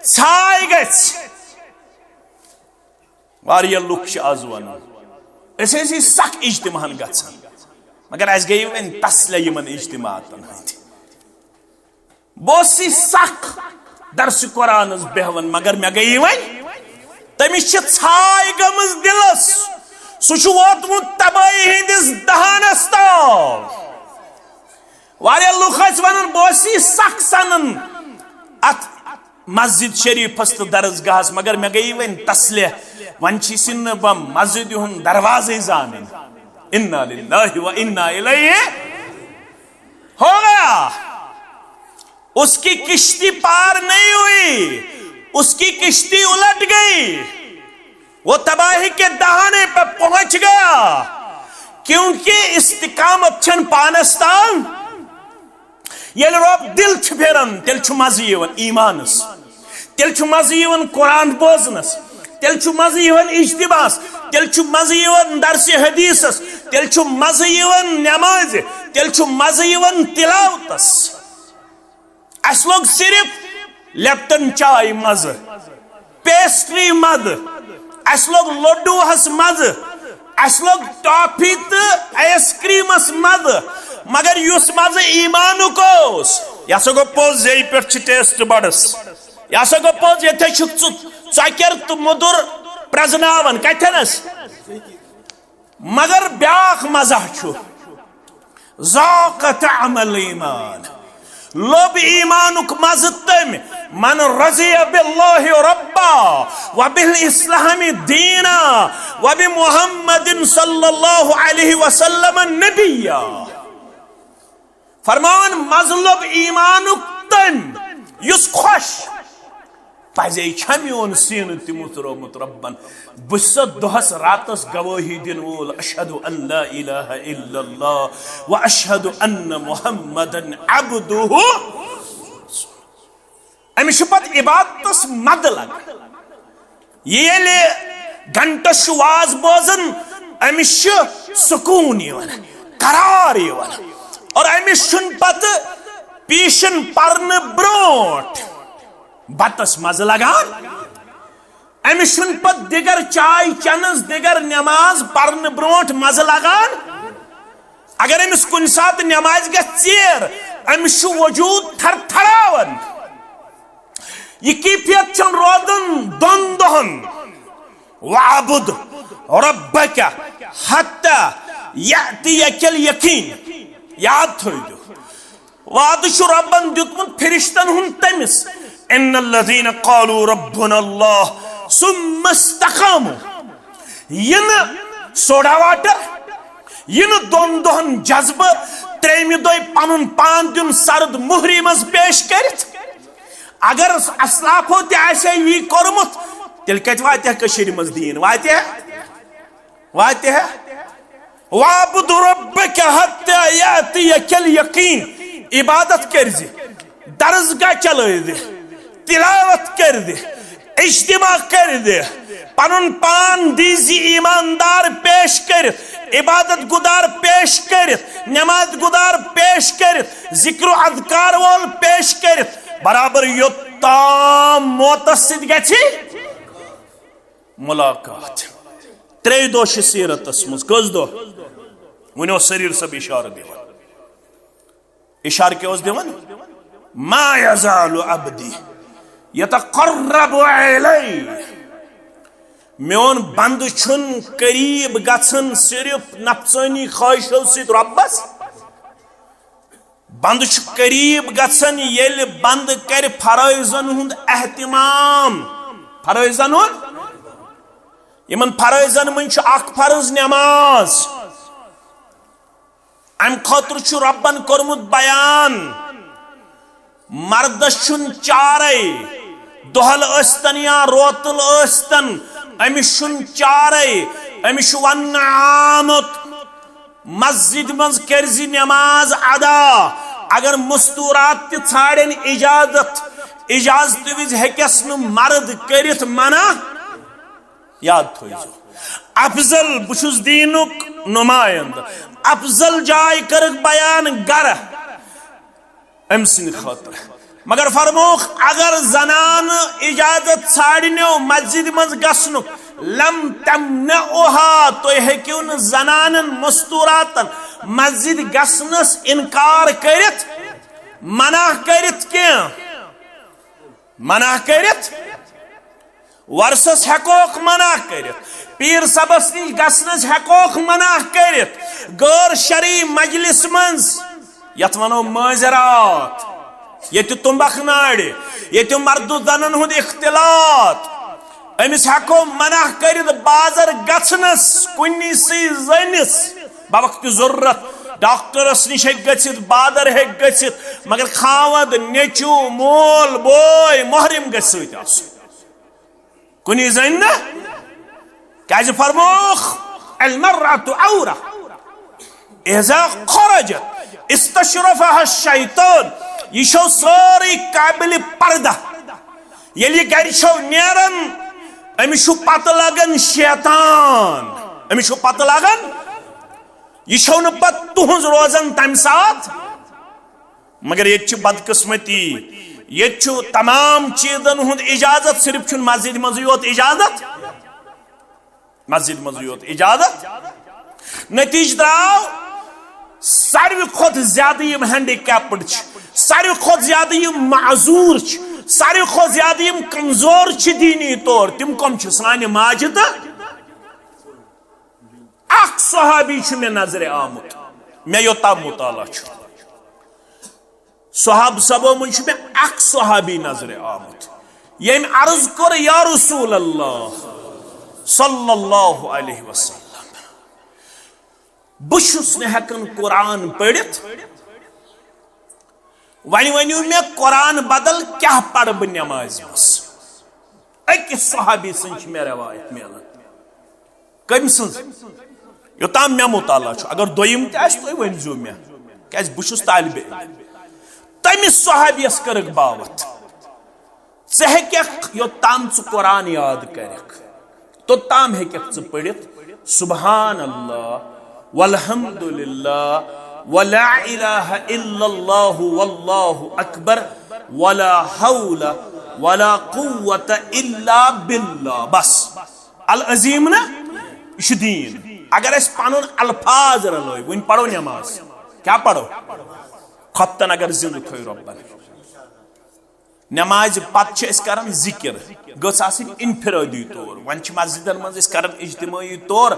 ژھاے گژھِ۔ واریاہ لُکھ چھِ آز ونان، أسۍ ٲسۍ سخ اجتماعن گژھان، مگر اَسہِ گٔیہِ وۄنۍ تسلے یِمن اجتماعاتن ہٕنٛدۍ۔ بہٕ اوسُس سخ درسِ قرآنس بیہوان، مگر مےٚ گٔیہِ وۄنۍ، تٔمِس چھِ ژھاے گٔمٕژ دِلس، سُہ چھُ ووتمُت تبٲہی ہٕنٛدِس دہانس تام۔ واریاہ لُکھ ٲسۍ ونان، بہٕ اوسُس سخ سنان اتھ مسجد شریفس تہٕ درسگاہس، مگر مےٚ گٔیہِ وۄنۍ تسلے، وۄنۍ چھُس نہٕ بہٕ مسجد ہُنٛد دروازے زانان۔ انا للہ و انا الیہ۔ ہو گیا، اس کی کشتی پار نہیں ہوئی، اس کی کشتی الٹ گئی، وہ تباہی کے دہانے پہ پہنچ گیا، کیونکہ استقامت چھن پانس تام۔ ییٚلہِ رۄب دِل چھُ پھِران، تیٚلہِ چھُ مَزٕ یِوان ایٖمانَس، تیٚلہِ چھُ مَزٕ یِوان قرآن بوزنَس، تیٚلہِ چھُ مَزٕ یِوان اجتماعس، تیٚلہِ چھُ مَزٕ یِوان درسِ حدیثس، تیٚلہِ چھُ مَزٕ یِوان نٮ۪مازِ، تیٚلہِ چھُ مَزٕ یِوان تِلاوتس۔ اَسہِ لوٚگ صرف لیپٹن چاے مَزٕ، پیسٹری مَزٕ، اَسہِ لوٚگ لڈوٗہَس مَزٕ، اَسہِ لوٚگ ٹافی تہٕ آیس کریمس مَزٕ، مگر یُس مَزٕ ایٖمانُک اوس، یہِ ہسا گوٚو پوٚز، یے پٮ۪ٹھ چھِ ٹیسٹ بڈس، یہِ ہسا گوٚو پوٚز، ییٚتہِ چھُکھ ژٕ ژۄکیر تہٕ مُدُر پرزناوان۔ کتھنس؟ مگر بیاکھ مزہ چھُ، ذاق طعم الایمان، لوٚب ایٖمانُک مَزٕ تٔمۍ، من رضی باللہ ربا وبالاسلام دینا وبمحمد صلی اللہ علیہ وسلم نبیا۔ فرمان مظلوب ایمانُک تٔمۍ یُس خۄش پزے چھا میون سینہٕ تہِ مُترومُت رۄبن۔ بہٕ چھُسا دۄہس راتس گوٲہی دِنہٕ وول، اشہد ان لا الہ الا اللہ و اشہد ان محمدن عبدہ۔ أمِس چھُ پتہٕ عبادتس مزٕ لگان۔ ییٚلہِ گھنٹس چھُ واز بوزان، أمِس چھُ سکوٗن یِوان، قرار یِوان، اور أمِس چھُنہٕ پتہٕ پیشن پرنہٕ برونٹھ بتس مزٕ لگان۔ أمِس چھُنہٕ پتہٕ دِگر چاے چٮ۪نس، دِگر نماز پرنہٕ برونٹھ مزٕ لگان۔ اگر أمِس کُنہِ ساتہٕ نمازِ گژھِ ژیر، أمِس چھُ وجوٗد تھرتھراوان۔ یہِ کیفیت چھَنہٕ روزان دۄن دۄہن۔ وَاعْبُدْ رَبَّكَ حَتَّى يَأْتِيَكَ الْيَقِينُ۔ یاد تھٲوِو۔ وعدٕ چھُ رۄبن دیُتمُت فرشتن ہُنٛد تٔمِس، ان الذین قالوا ربنا اللہ ثم استقاموا۔ یہِ نہٕ سوڈا واٹر، یہِ نہٕ دۄن دۄہن جذبہٕ، ترٛیٚیمہِ دۄہہِ پنُن پان دیُن سرد مُہرِ منٛز پیش کٔرِتھ۔ اگر اسلافو تہِ آسہِ ہے یی کوٚرمُت، تیٚلہِ کتہِ واتہِ ہا کٔشیٖرِ منٛز دیٖن؟ واتہِ ہا؟ واتہِ ہا؟ وَاعْبُدْ رَبَّكَ حَتَّى يَأْتِيَكَ الْيَقِينُ۔ عبادت کٔرزِ، درسگاہ چلٲوزِ، تلاوت کٔرزِ، اجتماع کٔرزِ، پنُن پان دیزِ ایماندار پیش کٔرِتھ، عبادت گزار پیش کٔرِتھ، نماز گزار پیش کٔرِتھ، ذکر و اذکار وول پیش کٔرِتھ، برابر یوٚتام موتس سۭتۍ گژھِ ملاقات۔ ترٛیٚیہِ دۄہ چھِ سیرتس منٛز۔ کٔژ دۄہ؟ وۄنۍ اوس سریٖر صٲب اشارٕ دِوان۔ اشارٕ کیٛاہ اوس دِوان؟ ما یزال عبدی یتقرب الی۔ میون بندٕ چھُنہٕ قریب گژھان صرف نفسٲنی خواہشو سۭتۍ رۄبس۔ بندٕ چھُ قریب گژھان ییٚلہِ بندٕ کرِ فرٲیضن ہُنٛد اہتمام۔ فرٲیضن ہُنٛد، یِمن فرٲیضن منٛز چھُ اکھ فرض نماز۔ امہِ خٲطرٕ چھُ رۄبن کوٚرمُت بیان، مردس چھُنہٕ چارے، دۄہل ٲسۍتن یا روتل ٲسۍتن، أمِس چھُنہٕ چارے، أمِس چھُ وننہٕ آمُت، مسجد منٛز کٔرزِ نماز ادا۔ اگر مستورات تہِ ژھانڈن اجازت، اجازتہٕ وِزِ ہیٚکس نہٕ مرد کٔرِتھ منع۔ یاد تھٲیزیو، افضل، بہٕ چھُس دیٖنُک نمایندٕ، افضل جاے کٔرٕکھ بیان گرٕ أمۍ سٕنٛدِ خٲطرٕ۔ مگر فرمووُکھ، اگر زنانہٕ اجازت ژھانڈنیو مسجد منٛز گژھنُک، لم تمنعها، تُہۍ ہیٚکِو نہٕ زنانن مستوراتن مسجد گژھنس انکار کٔرِتھ، منع کٔرِتھ کینٛہہ، منع کٔرِتھ۔ وۄرسس ہیٚکوکھ منع کٔرِتھ، پیٖر صٲبس نِش گژھنس ہیٚکوکھ منع کٔرِتھ، غٲر شرعی مجلس منٛز، یتھ ونو مٲنزِ راتھ، ییٚتہِ تُمبکھ نارِ، ییٚتہِ مرد و زنن ہُنٛد اختلاط، أمِس ہیٚکو منع کٔرِتھ بازر گژھنس کُنہِ سٕے زٔنِس۔ بوقت ضرورت ڈاکٹرس نِش ہیٚکہِ گٔژھِتھ، بازر ہیٚکہِ گٔژھِتھ، مگر خاوند، نیٚچو، مول، بوے، محرم گژھِ سۭتۍ آسُن۔ کُنی زٔنۍ نہٕ۔ کیازِ فرمووُکھ، المرأة عورة اذا خرجت استشرفها الشيطان۔ یہِ چھو سٲرٕے قابل پردہ۔ ییٚلہِ یہِ گرِ چھو نیران، أمِس چھُ پتہٕ لگان شیطان، أمِس چھُ پتہٕ لگان، یہِ چھو نہٕ پتہٕ تُہنٛز روزان تمہِ ساتہٕ۔ مگر ییٚتہِ چھِ بدقسمتی، ییٚتہِ چھُ تمام چیٖزن ہُنٛد اجازت، صرف چھُنہٕ مسجدِ منٛزٕے یوت اجازت، مسجدِ منٛزٕے یوت اجازت۔ نتیجہٕ درٛاو، ساروی کھۄتہٕ زیادٕ یِم ہینڈی کیپڈ چھِ، ساروی کھۄتہٕ زیادٕ یِم معذوٗر چھِ، ساروی کھۄتہٕ زیادٕ یِم کمزور چھِ دیٖنی طور، تِم کم چھِ؟ سانہِ ماجہِ تہٕ اکھ صحابی چھُ مےٚ نظرِ آمُت، مےٚ یوٚتام مطالعہ چھُ۔ صحاب صحابو منٛز چھُ مےٚ اکھ صحابی نظرِ آمُت، ییٚمۍ عرض کوٚر، یا رسول اللہ صلی اللہ علیہ وسلم، بہٕ چھُس نہٕ ہٮ۪کان قرآن پٔرِتھ، وۄنۍ ؤنِو مےٚ قرآن بدل کیٛاہ پرٕ بہٕ نٮ۪مازِ منٛز؟ أکِس صحابی سٕنٛز چھِ مےٚ رٮ۪وایت میلان۔ کٔمۍ سٕنٛز؟ یوٚتام مےٚ مُطالعہ چھُ، اگر دوٚیِم تہِ آسہِ، تُہۍ ؤنۍزیو مےٚ، کیٛازِ بہٕ چھُس طالبہِ علم۔ تٔمِس صحابیَس کٔرٕکھ باوَتھ، ژٕ ہیٚکَکھ، یوٚتام ژٕ قرآن یاد کَرَکھ، توٚتام ہیٚکَکھ ژٕ پٔرِتھ سبحان اللہ، والحمد للہ، ولا الہ الا اللہ، واللہ اکبر، ولا حول ولا قوت الا باللہ۔ بس، العظیم نا، یہِ چھُ دیٖن۔ اگر أسۍ پنُن الفاظ رلٲوۍ، وۄنۍ پرو نٮ۪ماز، کیٛاہ پرو؟ خۄفتن اگر زِندٕ تھٲوۍ رۄبن۔ نٮ۪مازِ پتہٕ چھِ أسۍ کران ذِکِر، گٔژھ آسٕنۍ انفرٲدی طور۔ وۄنۍ چھِ مسجدن منٛز أسۍ کران اجتمٲعی طور۔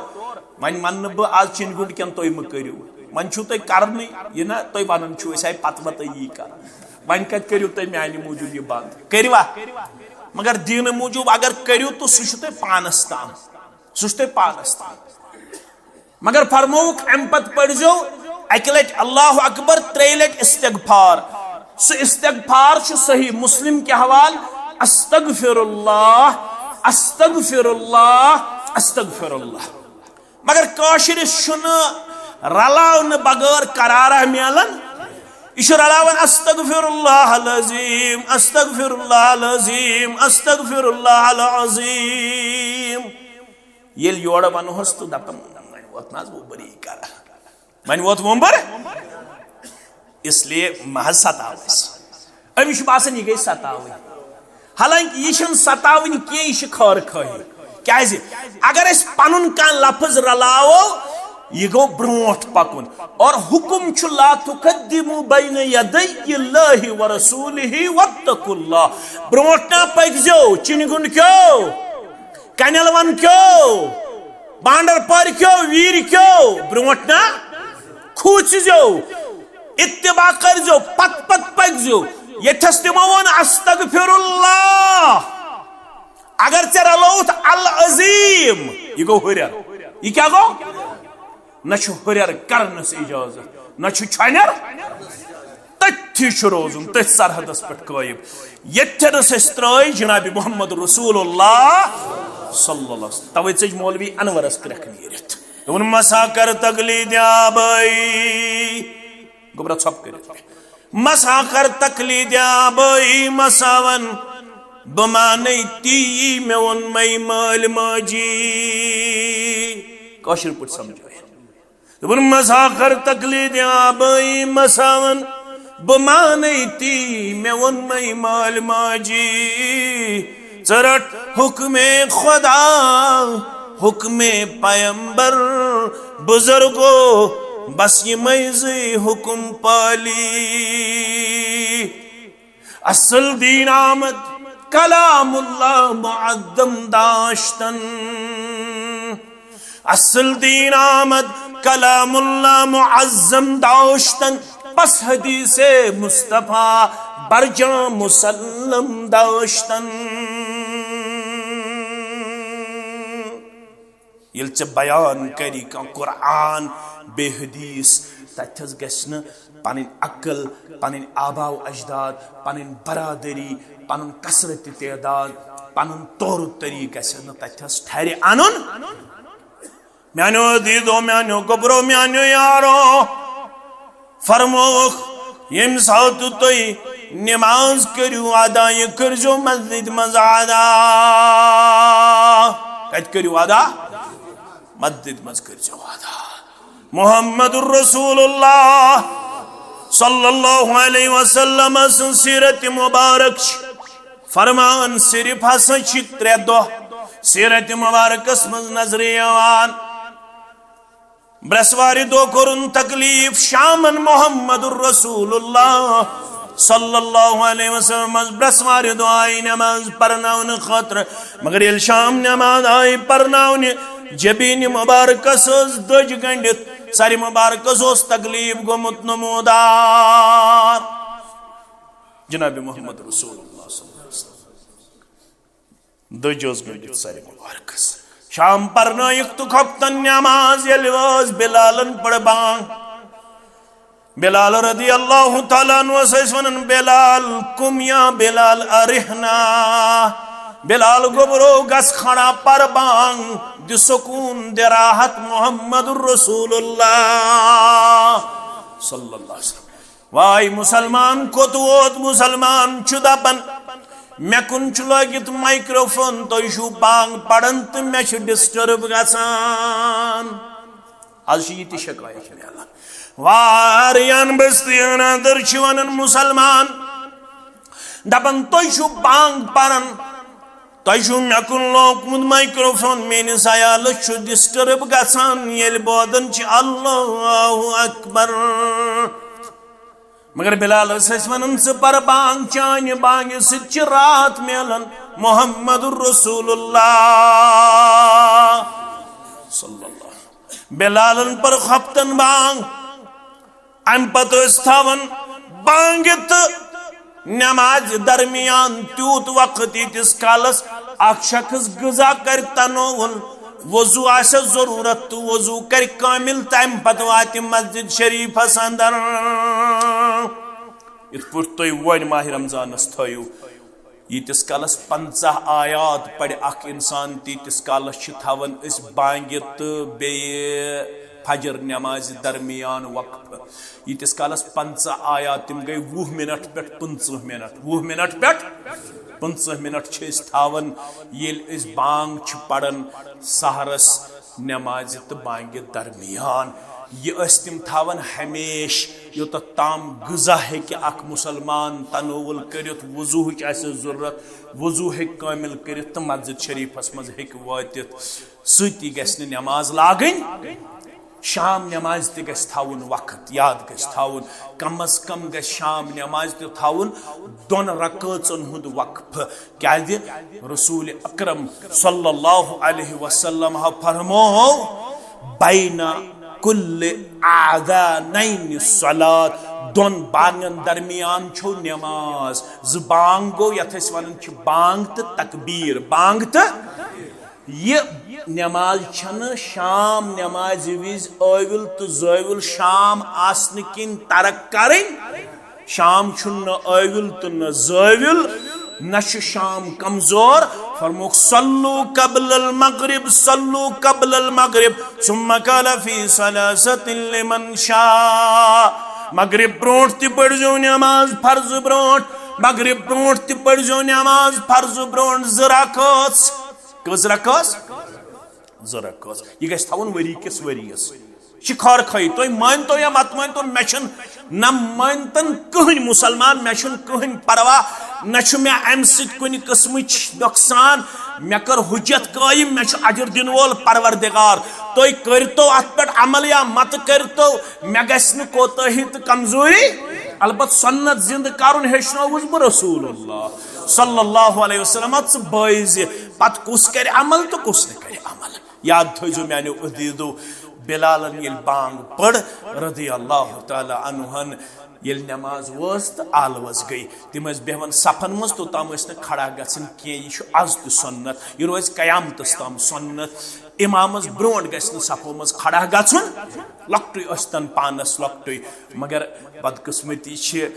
وۄنۍ ونہٕ نہٕ بہٕ آز چِنہِ گُنڈ کٮ۪ن، تُہۍ مہٕ کٔرِو، وۄنۍ چھُو تۄہہِ کرنٕے، یہِ نہ تُہۍ ونان چھِو أسۍ آیہِ پتہٕ وتہٕ یی کران۔ وۄنۍ کتہِ کٔرِو تُہۍ میانہِ موٗجوٗب یہِ بنٛد؟ کٔرِوا؟ مگر دیٖنہٕ موٗجوٗب اگر کٔرِو تہٕ سُہ چھُ تۄہہِ پانس تام، سُہ چھُ تۄہہِ پانس تام۔ مگر فرمووُکھ، اَمہِ پتہٕ پٔرۍزیو اَکہِ لٹہِ اللہ اکبر، ترٛیٚیہِ لٹہِ استغفار۔ سُہ استغفار چھُ صحیح مسلم کہِ حوالہٕ، استغفر اللہ، استغفر اللہ، استغفر اللہ۔ مگر کٲشرِس چھُنہٕ رلاونہٕ بغٲر قرارہ میلان۔ یہِ چھُ رلاوان، استغفر اللہ العظیم، استغفر اللہ العظیم، استغفر اللہ العظیم۔ ییٚلہِ یورٕ ونہوس تہٕ دپان، وۄنۍ ووت نہ حظ وۄمبر یی کران، وۄنۍ ووت وۄمبر، اس لیے مہ حظ ستاو أسۍ۔ أمِس چھُ باسان، یہِ گٔے ستاوٕنۍ، حالانکہ یہِ چھُنہٕ ستاوٕنۍ کینٛہہ، یہِ چھِ خٲر خٲہی۔ کیازِ؟ اگر أسۍ پنُن کانٛہہ لفظ رلاوو، یہِ گوٚو برونٛٹھ پکُن۔ اور حکم چھُ، لا تقدموا بین یدی اللہ ورسولہ واتقوا اللہ۔ برونٛٹھ نا پٔکزیو، چِنہِ گُنڈ کیو، کنیل ون کیو، بانڈر پور کیو، ویر کیو، برونٛٹھ نا کھوٗژزیو، اتباع کٔرزیو، پتہٕ پتہٕ پٔکزیو۔ ییٚتھس تِمو ووٚن، استغفر اللہ۔ اگر ژےٚ رلووُتھ العظیم، یہِ گوٚو ہُرٮ۪ر۔ یہِ کیٛاہ گوٚو؟ نہ چھُ ہُرٮ۪ر کرنس اجازت، نہ چھُ چھۄنٮ۪ر۔ تٔتھی چھُ روزُن، تٔتھۍ سرحدس پٮ۪ٹھ قٲیِم۔ ییٚتھٮ۪نس أسۍ ترٛٲے جناب محمد رسول اللہ صلی اللہ علیہ وسلم۔ توے ژٔج مولوی انورس کرٛٮ۪کھ نیٖرِتھ۔ دوٚپُن، مسا کر تقلید آبائی۔ گوٚبرا ژھۄپہٕ کٔرِتھ۔ مسا کر تقلید آبائی، مسا ون بہٕ مانے تی مےٚ ووٚن مے مٲلۍ ماجی۔ کٲشِر پٲٹھۍ سمجھٲیِتھ۔ دوٚپُن، مسا کر تقلید آبائی، مسا ون بہٕ مانے تی مےٚ ووٚن مے مٲلۍ ماجی۔ ژٕ رٹ حکم خدا، حکم پیمبر، بزرگو، بس یِمے زٕے حکم پالی۔ اصل دین آمد کلام اللہ معظم داشتن۔ اصل دین آمد کلام اللہ معظم داشتن، پس حدیث مصطفیٰ برجام مسلم داشتن۔ ییٚلہِ ژےٚ بیان کری کانٛہہ قرآن بیٚیہِ حدیث، تتہِ حظ گژھِ نہٕ پنٕنۍ عقل، پنٕنۍ آبا و اجداد، پنٕنۍ برادری، پنُن کثرت تعداد، پنُن طور طریقہٕ گژھِ نہٕ تتہِ حظ ٹھرِ انُن۔ میانیو عزیزو، میانیو گوبرو، میانیو یارو، فرمووُکھ، ییٚمہِ ساتہٕ تُہۍ نماز کٔرِو ادا، یہِ کٔرزیو مسجد منٛز ادا۔ کتہِ کٔرِو ادا؟ مسجد منٛز کٔرزیو ادا۔ محمد رسول اللہ صلی اللہ علیہ وسلم سٕنٛز سیرت مبارک چھِ فرمان، صرف ہسا چھِ ترٛےٚ دۄہ سیرت مبارکس منٛز نظرِ یِوان۔ برسوارِ دۄہ کوٚرُن تکلیف شامن محمد رسول اللہ صلی اللہ علیہ وسلم۔ برسوارِ دۄہ آیہِ نماز پرناونہٕ خٲطرٕ، مگر ییٚلہِ شام نماز آیہِ پرناونہِ، جبیٖنہِ مبارکس ٲس دٔج گنڈِتھ، سرِ مبارکس اوس تکلیف گوٚمُت نمودار۔ جناب محمد رسول اللہ صلی اللہ علیہ وسلم۔ دٔج ٲس گٔنڈِتھ سرِ مبارکس۔ شام پرنٲیِکھ تہٕ خۄفتن نٮ۪ماز۔ ییٚلہِ وٲژ بلالن پٔر بانگ۔ بلال رضی اللہ تعالیٰ عنہس ٲسۍ ونان، "بلال، قم یا بلال، ارحنا۔" بلال گوٚبرو، گژھ کھڑا، پر بانگ، دِ سکون، دِ راحت محمد رسول اللہ صلی اللہ علیہ وسلم۔ واے مسلمان، کوٚت ووت مسلمان؟ چھُ دپان، مےٚ کُن چھُ لٲگِتھ مایکروفون، تُہۍ چھِو بانگ پران تہٕ مےٚ چھُ ڈسٹرب گژھان۔ از چھِ یہِ تہِ شکایت میلان۔ واریاہن بستین اندر چھِ ونان مسلمان، دپان، تُہۍ چھِو بانگ پران، تۄہہِ چھُو مےٚ کُن لوکمُت مایکروفون، میٲنِس عیالس چھُ ڈسٹرب گژھان ییٚلہِ بوزان چھِ اللہ اکبر۔ مگر بلال ٲسۍ ونان، ژٕ پر بانگ، چانہِ بانگہِ سۭتۍ چھِ راحت میلان محمد رسول اللہ صلی اللہ۔ بلالن پر خۄفتن بانگ۔ امہِ پتہٕ ٲسۍ تھاوان بانگہِ تہٕ نمازِ درمیان تیوٗت وقت، ییٖتِس کالس اکھ شخص غذا کرِ تناول، وضو آسٮ۪س ضروٗرت تہٕ وضو کرِ کٲمِل، تمہِ پتہٕ واتہِ مسجد شریفس اندر۔ یِتھ پٲٹھۍ تُہۍ وۄنۍ ماہِ رمضانس تھٲیِو، ییٖتِس کالس پنٛژاہ آیات پرِ اکھ انسان، تیٖتِس کالس چھِ تھاوان أسۍ بانگہِ تہٕ بیٚیہِ فجر نمازِ درمیان وقفہٕ۔ ییٖتِس کالس پنٛژاہ آیات، تِم گٔے وُہ منٹ پٮ۪ٹھ پٕنٛژٕہ منٹ، وُہ منٹ پٮ۪ٹھ پٕنٛژٕہ منٹ چھِ أسۍ تھاوان، ییٚلہِ أسۍ بانگ چھِ پران سحرس نمازِ تہٕ بانگہِ درمیان۔ یہِ ٲسۍ تِم تھاوان ہمیشہ، یوٚتتھ تام غذا ہیٚکہِ اکھ مسلمان تناول کٔرِتھ، وضوہٕچ آسٮ۪س ضروٗرت، وضو ہیٚکہِ کٲمِل کٔرِتھ تہٕ مسجد شریفس منٛز ہیٚکہِ وٲتِتھ۔ سۭتی گژھِ نہٕ نماز لاگٕنۍ، شام نمازِ تہِ گژھِ تھاوُن وقت، یاد گژھِ تھاوُن، کم از کم گژھِ شام نمازِ تہِ تھاوُن دۄن رکٲژن ہُنٛد وقفہٕ۔ کیازِ؟ رسول اکرم صلی اللہ علیہ وسلم ہا فرمو، "بین کل اذانین صلات"، دۄن بانگن درمیان چھو نماز۔ زٕ بانگ گوٚو، یتھ أسۍ ونان چھِ بانگ تہٕ تکبیر، بانگ تہٕ یہِ نماز چھنہٕ شام نمازِ وِزِ ٲوِل تہٕ زٲوِل شام آسنہٕ کِنۍ ترک کرٕنۍ۔ شام چھُنہٕ نہ ٲوِل تہٕ نہ زٲوِل، نہ چھُ شام کمزور۔ فرموکھ، "صلوا قبل المغرب، صلوا قبل المغرب، ثم قال فی ثلاثة لمن شاء"۔ مغرب برونٹھ تہِ پٔرزیو نماز، فرض برونٹھ، مغرب برونٹھ تہِ پٔرزیو نماز، فرض برونٹھ زٕ رکٲژ۔ کٔژ رکٲژ؟ زٕ رکٲژ۔ یہِ گژھِ تھاوُن ؤری کِس ؤریَس۔ یہِ چھِ خٲر خٲہی۔ تُہۍ مٲنتو یا مت مٲنتو، مےٚ چھُنہٕ، نہ مٲنتن کٕہٕنۍ مسلمان، مےٚ چھُنہٕ کٕہٕنۍ پرواہ، نہ چھُ مےٚ اَمہِ سۭتۍ کُنہِ قٕسمٕچ نۄقصان۔ مےٚ کٔر حجت قٲیِم، مےٚ چھُ اجر دِنہٕ وول پروردگار۔ تُہۍ کٔرتو اَتھ پٮ۪ٹھ عمل یا مت کٔرتو، مےٚ گژھِ نہٕ کوتٲہی تہٕ کمزوری۔ البتہ سنت زندٕ کرُن ہیٚچھنووُس بہٕ رسول اللہ صلی اللہ علیہ وسلم۔ ژٕ بٲیزِ، پتہٕ کُس کرِ عمل تہٕ کُس نہٕ کرِ عمل۔ یاد تھٲیزیو میانیو عزیزو، بلالن ییٚلہِ بانگ پٔر رضی اللہ تعالیٰ عنہن، ییٚلہِ نماز وٲژ تہٕ آلوس گٔے، تِم ٲسۍ بیہوان صفن منٛز، توٚتام ٲسۍ نہٕ کھڑا گژھان کینٛہہ۔ یہِ چھُ از تہِ سنت، یہِ روزِ قیامتس تام سنت۔ امامس برونٹھ گژھِ نہٕ صفو منٛز کھڑا گژھُن، لۄکٹُے ٲسۍتن پانس لۄکٹُے۔ مگر بدقسمتی چھِ،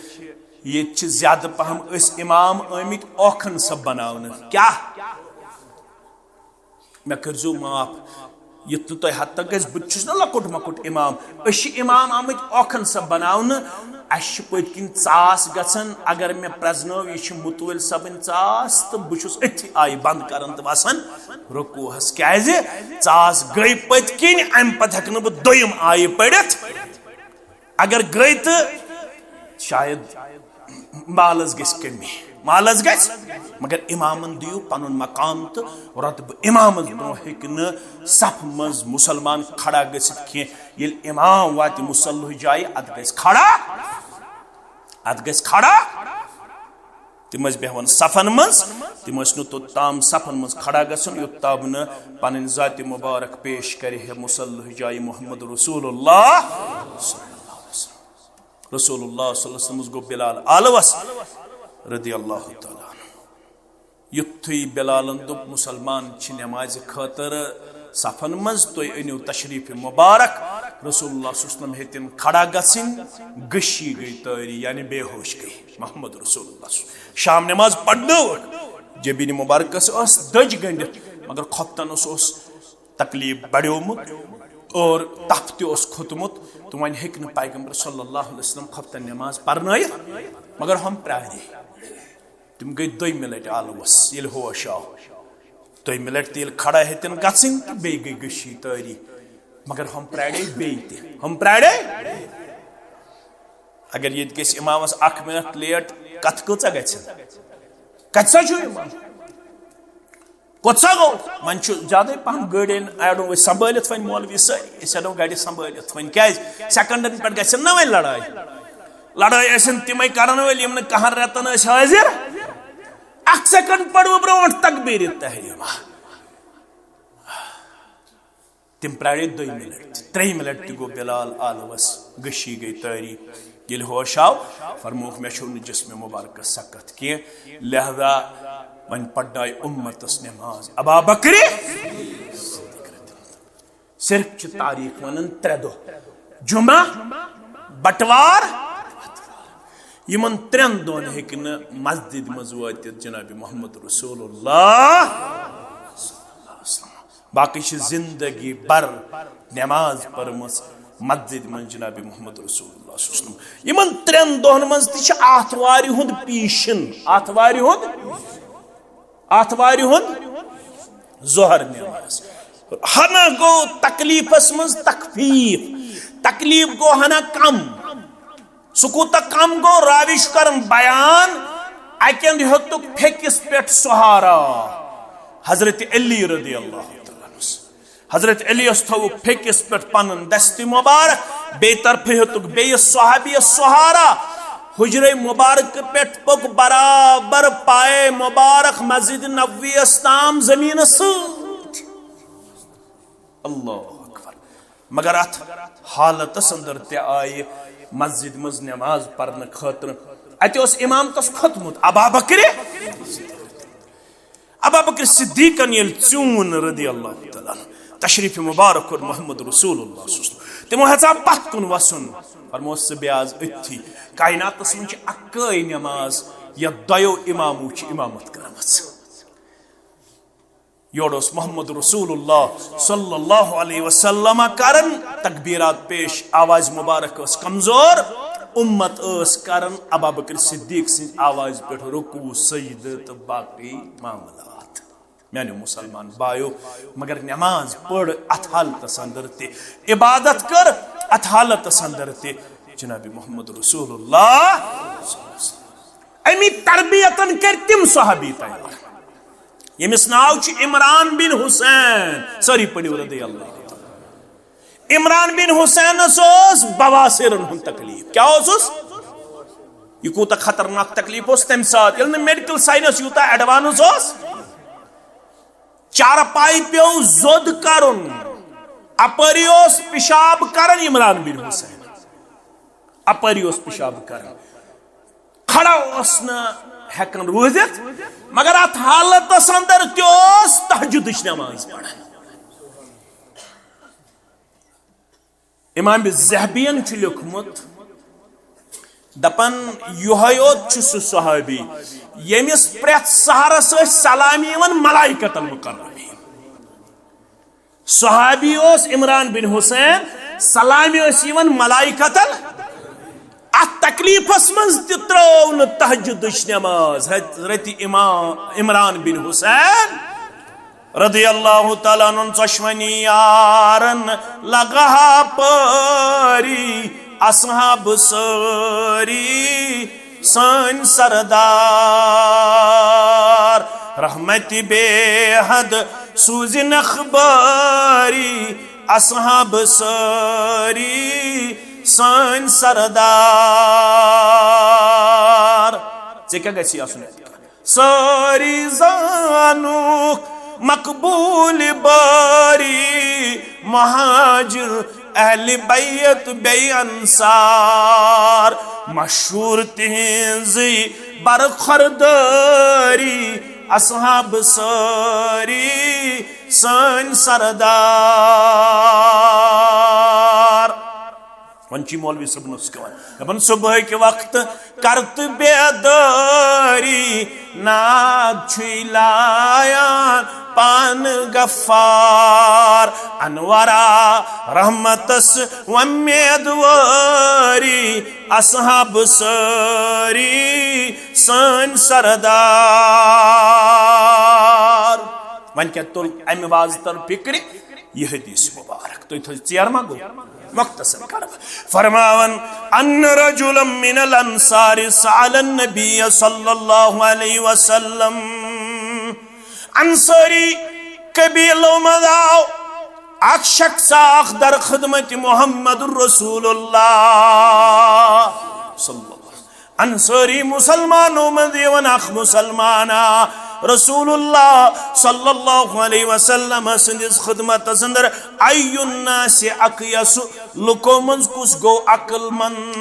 ییٚتہِ چھِ زیادٕ پہم أسۍ امام آمٕتۍ اوکھن سب بناونہٕ۔ کیٛاہ؟ مےٚ کٔرۍزیو معاف، یُتھ نہٕ تۄہہِ حد تک گژھِ، بہٕ تہِ چھُس نہ لۄکُٹ مۄکُٹ امام۔ أسۍ چھِ امام آمٕتۍ اوکھن سب بناونہٕ۔ اَسہِ چھِ پٔتۍ کِنۍ ژاس گژھان، اگر مےٚ پرٛزنٲو، یہِ چھِ مُتوٲلۍ صٲبٕنۍ ژاس، تہٕ بہٕ چھُس أتھی آیہِ بنٛد کران تہٕ وسان رکوعس۔ کیازِ؟ ژاس گٔے پٔتۍ کِنۍ، اَمہِ پتہٕ ہٮ۪کہٕ نہٕ بہٕ دوٚیِم آیہِ پٔرِتھ۔ اگر گٔے تہٕ شاید مالس گژھِ کمی، مالس گژھِ، مگر امامن دِیِو پنُن مقام تہٕ رۄتبہٕ۔ امامس برونٛہہ ہیٚکہِ نہٕ صف منٛز مسلمان کھڑا گٔژھِتھ کینٛہہ۔ ییٚلہِ امام واتہِ مصلح جایہِ، اتھ گژھِ کھڑا، اتھ گژھِ کھڑا۔ تِم ٲسۍ بیہوان صفن منٛز، تِم ٲسۍ نہٕ توٚتام صفن منٛز کھڑا گژھُن، یوٚتام نہٕ پنٕنۍ ذاتِ مبارک پیش کرِ ہے مصلح جایہِ محمد رسول اللہ۔ رسول اللہ صلی اللہ علیہ وسلم گوٚو بلال آلوس۔ رضی اللہ تعالیٰ عنہ۔ یُتھُے بلالن دوٚپ، "مسلمان چھِ نمازِ خٲطرٕ صفن منٛز، تُہۍ أنِو تشریف مبارک۔" رسول اللہ صلی اللہ علیہ وسلم ہیٚتِن کھڑا گژھٕنۍ، غشی گٔے تٲری، یعنی بے ہوش گٔے۔ محمد رسول اللہ صلی اللہ علیہ وسلم۔ شام نماز پرنٲوٕکھ، جبین مبارکس ٲس دٔج گٔنڈِتھ، مگر خۄفتن اوس، اوس تکلیف بڑیومُت اور تپھ تہِ اوس کھوٚتمُت، تہٕ وۄنۍ ہیٚکہِ نہٕ پیغمبر صلی اللہ علیہ وسلم خۄفتن نماز پرنٲیِتھ، مگر ہم پرٛارے۔ تِم گٔے دوٚیمہِ لٹہِ آلوس، ییٚلہِ ہوش آو۔ دوٚیمہِ لٹہِ تہِ ییٚلہِ کھڑا ہیٚتِن گژھٕنۍ، تہٕ بیٚیہِ گٔے غشی تٲری۔ مگر ہم پرٛارے بیٚیہِ تہِ، ہم پرٛارے۔ اگر ییٚتہِ گژھِ امامس اکھ منٹ لیٹ، کتھ کۭژاہ گژھِ؟ کتہِ سا چھُ امام؟ کوٚت سا گوٚو؟ وۄنۍ چھُ زیادَے پَہَم گٲڑۍ أنۍ، اَڑو أسۍ سنبھٲلِتھ وۄنۍ مولوی سٲری، أسۍ اَڑو گاڑِ سنبھٲلِتھ وۄنۍ۔ کیٛازِ؟ سیکنڈن پٮ۪ٹھ گژھن نہ وۄنۍ لڑٲے۔ لڑٲے ٲسِن تِمے کرن وٲلۍ یِم نہٕ کہن رٮ۪تن ٲسۍ حٲضِر۔ اکھ سیکنڈ پَرو برونٛٹھ تکبیٖرِ تحریمہ۔ تِم پرٛارے دوٚیمہِ لٹہِ تہِ، ترٛیٚیِمہِ لٹہِ تہِ گوٚو بلال آلوس، غشی گٔے تٲری۔ ییٚلہِ ہوش آو، فرمووُکھ، "مےٚ چھُو نہٕ جسمِ مبارکس سکت کینٛہہ، لہذا وۄنۍ پرنایہِ اُمتس نماز ابا بکرِ صدیق رضی اللہ عنہ۔" صرف چھِ تاریخ ونان ترٛےٚ دۄہ، جمعہ، بٹوار۔ یِمن ترٛٮ۪ن دۄہن ہیٚکہِ نہٕ مسجد منٛز وٲتِتھ جناب محمد رسول اللہ۔ باقٕے چھِ زندگی بھر نماز پٔرمٕژ مسجد منٛز جناب محمد رسول اللہ صلی اللہ علیہ وسلم۔ یِمن ترٛٮ۪ن دۄہن منٛز تہِ چھِ آتھوارِ ہُنٛد پیٖشن، آتھوارِ ہُنٛد، آتھوارِ ہُنٛد ظہر نماز۔ ہنا گوٚو تکلیفس منٛز تخفیف، تکلیف گوٚو ہنا کم۔ سُہ کوٗتاہ کم گوٚو، راوی چھُ کران بیان، اَکہِ اندٕ ہیوٚتُکھ پھیٚکِس پٮ۪ٹھ سہارا، حضرت علی رضی اللہ تعالیٰ عنہ۔ حضرت علی یس تھوٚوُکھ پھیٚکِس پٮ۪ٹھ پنُن دستِ مبارک، بیٚیہِ طرفہٕ ہیوٚتُکھ بیٚیِس صحابیَس سہارا۔ حجرے مبارک پٮ۪ٹھ پوٚک برابر پائے مبارک مسجد نبوی یس تام زمینس سۭتۍ۔ اللہ اکبر۔ مگر اتھ حالتس اندر تہِ آیہِ مسجد منٛز نماز پرنہٕ خٲطرٕ، اتہِ اوس امام تس کھوٚتمُت، ابا بکرِ۔ ابا بکر صدیقن ییٚلہِ ژیوٗن رضی اللہ تعالیٰ عنہ، تشریف مبارک کوٚر محمد رسول اللہ صلی اللہ علیہ وسلم، تِمو ہیژا پتھ کُن وسُن، فرموس، "ژٕ بیٚہہ از أتھی۔" کائناتس منٛز چھِ اکٲے نماز، یتھ دۄیو امامو چھِ امامت کٔرمٕژ۔ یورٕ اوس محمد رسول اللہ صلی اللہ علیہ وسلم کران تکبیرات پیش، آواز مبارک ٲس کمزور، امت ٲس کران ابا بکر صدیق سٕنٛز آواز پٮ۪ٹھ رکوع، سجدٕ تہٕ باقی معاملات۔ میانیو مسلمان بایو، مگر نماز پٔر اتھ حالتس اندر تہِ، عبادت کٔر اتھ حالتس اندر تہِ۔ جناب محمد رسول اللہ، امی تربیتن کٔرۍ تِم صحابی تیار۔ ییٚمِس ناو چھُ عمران بن حسین، سٲری پٔرِو رضی اللہ تعالیٰ۔ عمران بن حسینس اوس بواسیرن ہُنٛد تکلیف۔ کیٛاہ اوسُس؟ یہِ کوٗتاہ خطرناک تکلیف اوس تَمہِ ساتہٕ، ییٚلہِ نہٕ میڈیکل ساینس یوٗتاہ ایڈوانس اوس۔ چارپاے پیوٚو زوٚد کرُن، اپٲری اوس پِشاب کران عمران بن حسین، اپٲری اوس پِشاب کران۔ کھڑا اوس نہٕ ہٮ۪کان روٗزِتھ، مگر اتھ حالتس اندر تہِ اوس تہجدٕچ نماز پران۔ امام ذہبین چھُ لیوٚکھمُت، دپان، یِہوٚے یوت چھُ سُہ صحابی ییٚمِس پرٛٮ۪تھ سحرس ٲسۍ سلام یِوان ملائکۃ المقربین۔ صحابی اوس عمران بن حسین، سلامہِ ٲسۍ یِوان ملائکتن۔ اتھ تکلیفس منٛز تہِ ترٲو نہٕ تہجدٕچ نماز حضرت امام عمران بن حسین رضی اللہ تعالیٰ عنہ۔ ژۄشوٕنی یارن لگہا پٲری، اصحاب سٲری سٲنۍ سردار، رحمت بے حد سوٗزِنَکھ بٲری، اصحاب سٲری سٲنۍ سردار۔ ژےٚ کیٛاہ گژھی آسُن؟ سٲری زانُکھ مقبوٗل بٲری، مہاجر اہل بیت بیٚیہِ انصار، مشہوٗر تِہنٛزٕے برخوردٲری، اصحاب سٲری سٲنۍ سردار۔ وۄنۍ چھِ مولوی صٲبن اوس گٮ۪وان، دَپان، صُبحٕکۍ وقتہٕ کر تہٕ بیدٲری، ناد چھُے لایان پانہٕ غفار۔ انورا رحمتس وۄمیدوٲری، اصحاب سٲری سٲنۍ سردار۔ وۄنۍ کیٛاہ تُل امہِ وازٕ تل فِکرِ؟ یہِ حدیث مبارک۔ تُہۍ تھٲیِو ژیر ما گوٚو؟ مختصر کرٕ بہٕ۔ فرماوان، ان رجلا من الانصار سأل النبی صلی اللہ علیہ وسلم۔ انصاری قبیلو منٛز آو اکھ شخص اکھ در خدمت محمد رسول اللہ صلی اللہ علیہ وسلم۔ انصاری مسلمانو منٛز یِوان اکھ مسلمانا، رسول اللہ صلی اللہ علیہ وسلم سٕنٛدِس خدمتس اندر، ای الناس اقیس، لُکو منٛز کُس گوٚو عقل مند؟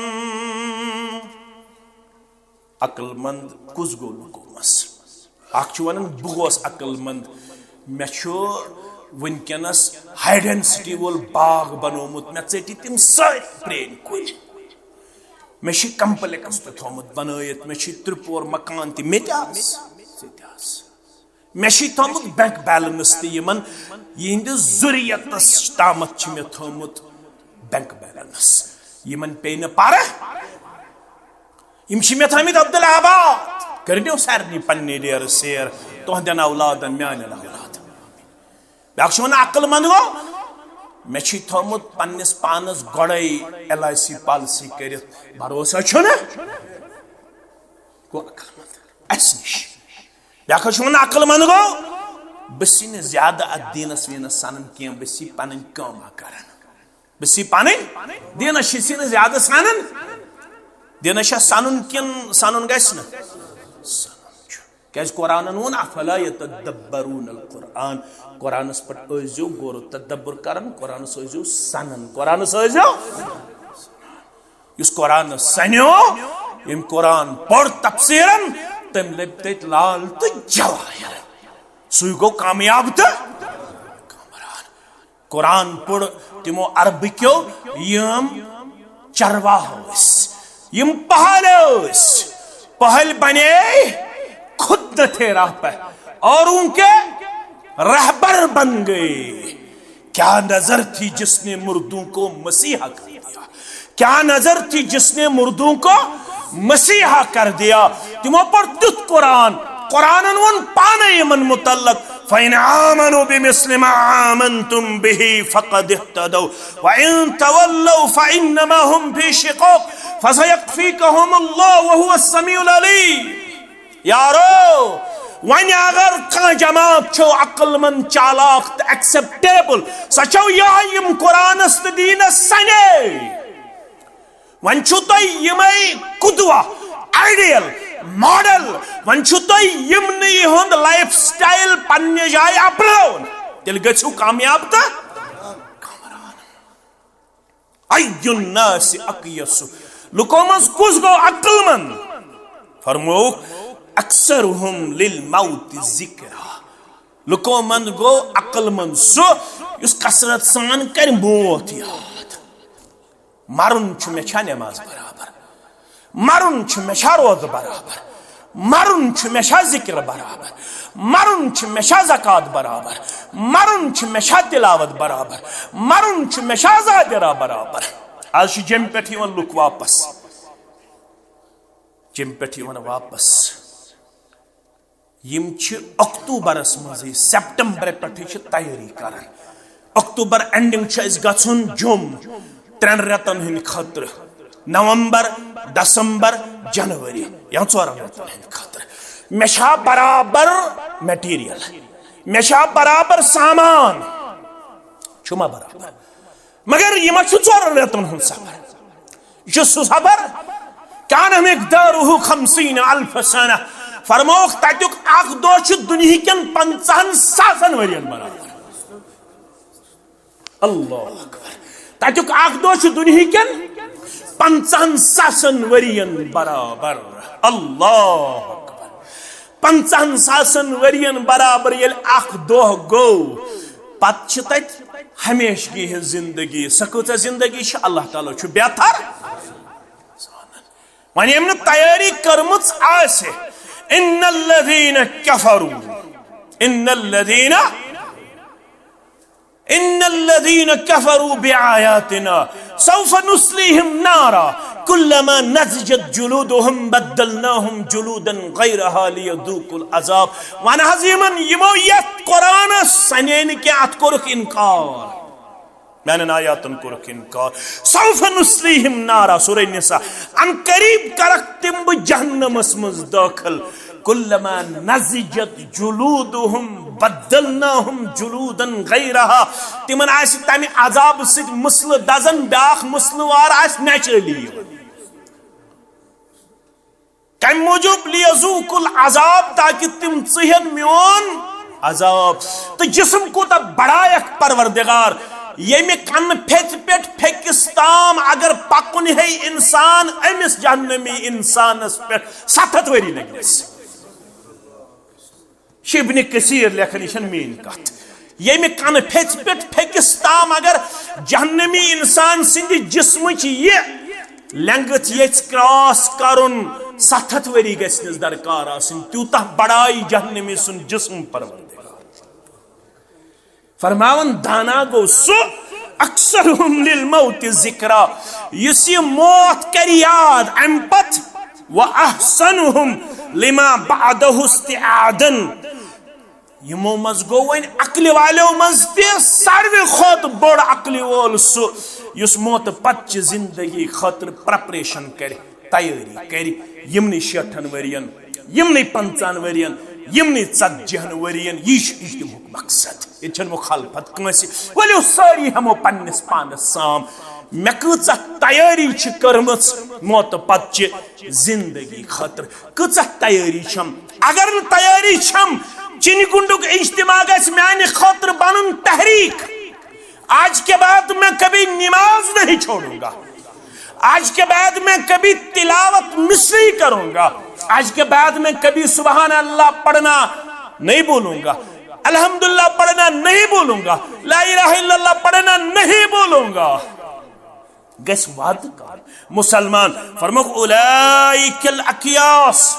عقل مند کُس گوٚو لُکو منٛز؟ اکھ چھُ ونان، بہٕ گوس عقل مند، مےٚ چھُ وٕنکیٚنس ہائی ڈینسٹی وول باغ بنومُت، مےٚ ژٔٹۍ تِم سٲری پرٛٲنۍ کُلۍ۔ مےٚ چھُ کمپلیکس تہِ تھوٚومُت بنٲیِتھ، مےٚ چھُ ترٛےٚ پور مکان تہِ، مےٚ تہِ آس، ژےٚ تہِ آس۔ مےٚ چھُ تھوٚومُت بینک بیلنس تہِ یِمن، یِہنٛدِس ذُریتس تامتھ چھُ مےٚ تھوٚومُت بینک بیلنس۔ یِمن پیٚیہِ نہٕ پرٕ، یِم چھِ مےٚ تھٲومٕتۍ عبدالآباد۔ کٔرِو سارنٕے پننہِ ڈیرٕ سیر، تُہنٛدٮ۪ن اولادن، میانٮ۪ن اولادن۔ بیٛاکھ چھُ وَنان، عقل مند گوٚو، مےٚ چھُے تھوٚومُت پننِس پانس گۄڈَے ایل آئی سی پالیسی کٔرِتھ، بھروسہ چھُنہٕ۔ گوٚو عقل مند اَسہِ نِش۔ بیٛاکھ حظ چھُ وَنان، عقل مند گوٚو، بہٕ چھُس نہٕ زیادٕ اَتھ دیٖنس ویٖنس سَنان کینٛہہ، بہٕ چھُس پنٕنۍ کٲم کران۔ بہٕ چھُس پنٕنۍ دیٖنس چھُس نہٕ زیادٕ سَنان۔ دیٖنس چھا سَنُن کِنہٕ سَنُن گژھِ نہٕ؟ سَنُن چھُ۔ کیازِ قرآنن ووٚن، افلا یتدبرون القرآن، قرآنس پٮ۪ٹھ ٲسۍزیو غور و تدبر کران، قرآنس ٲسۍزیو سنان، قرآنس ٲسۍزیو۔ یُس قرآنس سنیو، ییٚمۍ قرآن پوٚر تفسیرن، تٔمۍ لٔبۍ تٔتۍ لال تہٕ جواہر، سُے گوٚو کامیاب تہٕ کامران۔ قرآن پوٚر تِمو عربہٕ کیو، یِم چرواہ ٲسۍ، یِم پہل ٲسۍ، پہل بنے خود نہ تھے راہ پہ، اوروں کے رہبر بن گئے۔ کیا نظر تھی جس نے مردوں کو مسیحا کر دیا، کیا نظر تھی جس نے مردوں کو مسیحا کر دیا۔ تِمو پوٚر تیُتھ قرآن، قرآنن ووٚن پانے یِمن متعلق، فإن آمنوا بمثل ما آمنتم به فقد اهتدوا وإن تولوا فإنما هم في شقاق فسيكفيكهم الله وهو السميع العليم۔ یارو، وۄنۍ اگر کانٛہہ جماعت چھو عقل مند، چالاک تہٕ ایکسپٹیبل، سۄ چھو یہے یِم قرآنس تہٕ دیٖنس سنے۔ وۄنۍ چھُو تۄہہِ یِمے قدوہ، آئیڈیل، ماڈل، وۄنۍ چھُو تۄہہِ یِمنٕے ہُنٛد لائف سٹائل پننہِ جایہِ اپناوُن، تیٚلہِ گٔژھِو کامیاب تہٕ کامران۔ ای الناس اقیس، لُکو منٛز کُس گوٚو عقل مند؟ فرمووُکھ، اکثرہم للموت ذکرا، لُکو منٛز گوٚو عقل مند سُہ یُس کثرت سان کرِ موت یاد۔ مرُن چھُ مےٚ چھا نماز برابر؟ مرُن چھُ مےٚ چھا روزٕ برابر؟ مرُن چھُ مےٚ چھا ذکر برابر؟ مرُن چھُ مےٚ چھا زکوٰۃ برابر؟ مرُن چھُ مےٚ چھا تلاوت برابر؟ مرُن چھُ مےٚ چھا زادرا برابر؟ آز چھِ جیٚمہِ پٮ۪ٹھ یِوان لُکھ واپس، جیٚمہِ پٮ۪ٹھ یِوان واپس۔ یِم چھِ اکتوبرس منٛزٕے، سپٹمبر پٮ۪ٹھٕے چھِ تیٲری کران۔ اکتوبر اینڈنگ چھُ اَسہِ گژھُن جوٚم ترٛٮ۪ن رٮ۪تن ہٕنٛدِ خٲطرٕ، نومبر، دسمبر، جنوری، یا ژورن رٮ۪تن ہٕنٛدِ خٲطرٕ۔ مےٚ چھا برابر میٹیریل؟ مےٚ چھا برابر سامان؟ چھُ ما برابر؟ مگر یہِ ما چھُ ژورن رٮ۪تن ہُنٛد سفر؟ یہِ چھُ سُہ سفر، کان مقدارہ خمسین الف سنہ، فرمووُکھ تتیُک اکھ دۄہ چھُ دُنہیٖکٮ۪ن پنژاہن ساسن ؤرین برابر۔ اللہ اکبر۔ تتیُک اکھ دۄہ چھُ دُنہیٖکٮ۪ن پنٛژاہن ساسن ؤرین برابر۔ اللہ اکبر۔ پنٛژاہن ساسن ؤرین برابر ییٚلہِ اکھ دۄہ گوٚو، پتہٕ چھِ تتہِ ہمیشگی ہٕنٛز زندگی۔ سۄ کۭژاہ زندگی چھِ؟ اللہ تعالیٰ چھُ بہتر۔ وۄنۍ ییٚمۍ نہٕ تیٲری کٔرمٕژ آسہِ، ان الذین کفروا، ان الذین ان الذین کفروا بآیاتنا سوف نصلیہم نارا کلما نضجت جلودہم بدلناہم جلودا غیرہا لیذوقوا العذاب۔ ون حظ یمن، یمو یتھ قرآنس سنے نہٕ کینٛہہ، اتھ کوٚرُکھ انکار، میانٮ۪ن آیاتن کوٚرُکھ انکار۔ سوف نصلیہم نارا، سورہ نساء، ان قریب کرکھ تِم بہٕ جہنمس منٛز دٲخل۔ کلما نضجت جلودہم بدلناہم جلودا غیرہا، تِمن آسہِ تمہِ عذابہٕ سۭتۍ مسلہٕ دزان، بیاکھ مسلہٕ وار آسہِ نیچرلی یِوان۔ کمہِ موٗجوٗب؟ لیذوقوا العذاب، تاکہِ تِم ژٕہن میون عذاب۔ تہٕ جسم کوٗتاہ بڑایکھ پروردگار، ییٚمہِ کنہٕ پھیژِ پٮ۪ٹھ پھیٚکِس تام اگر پکُن ہے انسان، أمِس جہنمی انسانس پٮ۪ٹھ ستھ ہتھ ؤری لٔگِس۔ یہِ چھِ ابن کثیر لیکھان، یہِ چھَنہٕ میٛٲنۍ کتھ۔ ییٚمہِ کنہٕ پھیژِ پٮ۪ٹھ پھیٚکِس تام اگر جہنمی انسان سٕنٛدِ جسمٕچ یہِ لینگتھ یژھِ کراس کرُن، ستھ ہتھ ؤری گژھنس درکار آسٕنۍ، تیوٗتاہ بڑایہِ جہنمی سُنٛد جسم پروردگار۔ فرماوان، دانا گوٚو سُہ، اکثرہم للموت ذکرا، یُس یہِ موت کرِ یاد امہِ پتہٕ، و احسنہم لما بعدہ استعادا۔ یِمو منٛز گوٚو وۄنۍ عقلہِ والیو منٛز تہِ ساروی کھۄتہٕ بوٚڑ عقلہِ وول سُہ، یُس موتہٕ پتہٕ چہِ زندگی خٲطرٕ پریپریشن کرِ، تیٲری کرِ۔ یِمنٕے شیٹھن ؤرین، یِمنٕے پنٛژاہن ؤرین، یِمنٕے ژتجی ہن ؤرین، یی چھُ اجتماعُک مقصد۔ ییٚتہِ چھَنہٕ مخالفت کٲنٛسہِ۔ ؤلِو سٲری ہٮ۪مو پننِس پانس سام، مےٚ کۭژاہ تیٲری چھِ کٔرمٕژ موتہٕ پتہٕ چہِ زندگی خٲطرٕ۔ کۭژاہ تیٲری چھم؟ اگر نہٕ تیٲری چھم، چِنہِ گُنڈُک اجتماع گژھِ میانہِ خٲطرٕ بنُن تحریک۔ آج کے بعد میں کبھی نماز نہیں چھوڑوں گا، آج کے بعد میں کبھی تلاوت مس نہیں کروں گا، آج کے بعد میں کبھی سبحان اللہ پڑھنا نہیں بولوں گا، الحمدللہ پڑھنا نہیں بولوں گا، لا الہ الا اللہ پڑھنا نہیں بولوں گا۔ گژھِ وعدٕ کرُن۔ مسلمان فرموکھ، اولئک الاکیاس،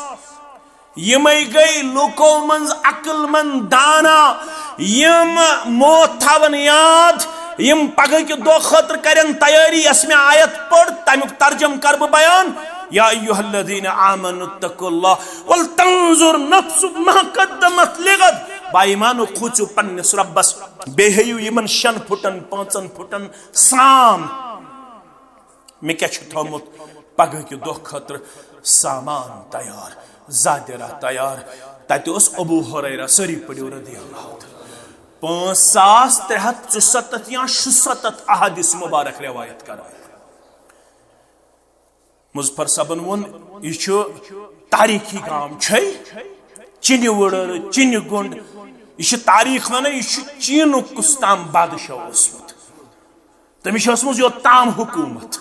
یِمے گٔے لوٗکو منٛز عقل مند دانا، یِم موت تھاون یاد، یِم پگہہ کہِ دۄہ خٲطرٕ کرن تیٲری۔ یۄس مےٚ آیت پٔر، تمیُک ترجمہٕ کرٕ بہٕ بیان۔ یا ایھا الذین آمنوا اتقوا اللہ ولتنظر نفس ما قدمت لغد۔ با ایمانو، کھوٗژِو پننِس رۄبس، بیٚیہِ ہیٚیِو یِمن شٮ۪ن پھُٹن، پانٛژن پھُٹن سام۔ مےٚ کیٛاہ چھُ تھوٚومُت پگہہ کہِ دۄہ خٲطرٕ سامان تیار، زادِ راہ تیار؟ تتہِ اوس ابو ہریرہ، سٲری پٔرِو رضی اللہ تعالیٰ، پانٛژھ ساس ترٛےٚ ہتھ ژُسَتتھ یا شُسَتتھ احادیث مبارک روایت کران۔ مظفر صٲبن ووٚن، یہِ چھُ تاریخی گام، چھے چِنہِ وُڑر، چِنہِ گُنڈ، یہِ چھُ تاریخ ونان، یہِ چھُ چیٖنُک کُس تام بادشاہ اوسمُت۔ تٔمِس چھِ ٲسمٕژ یوٚت تام حکوٗمت۔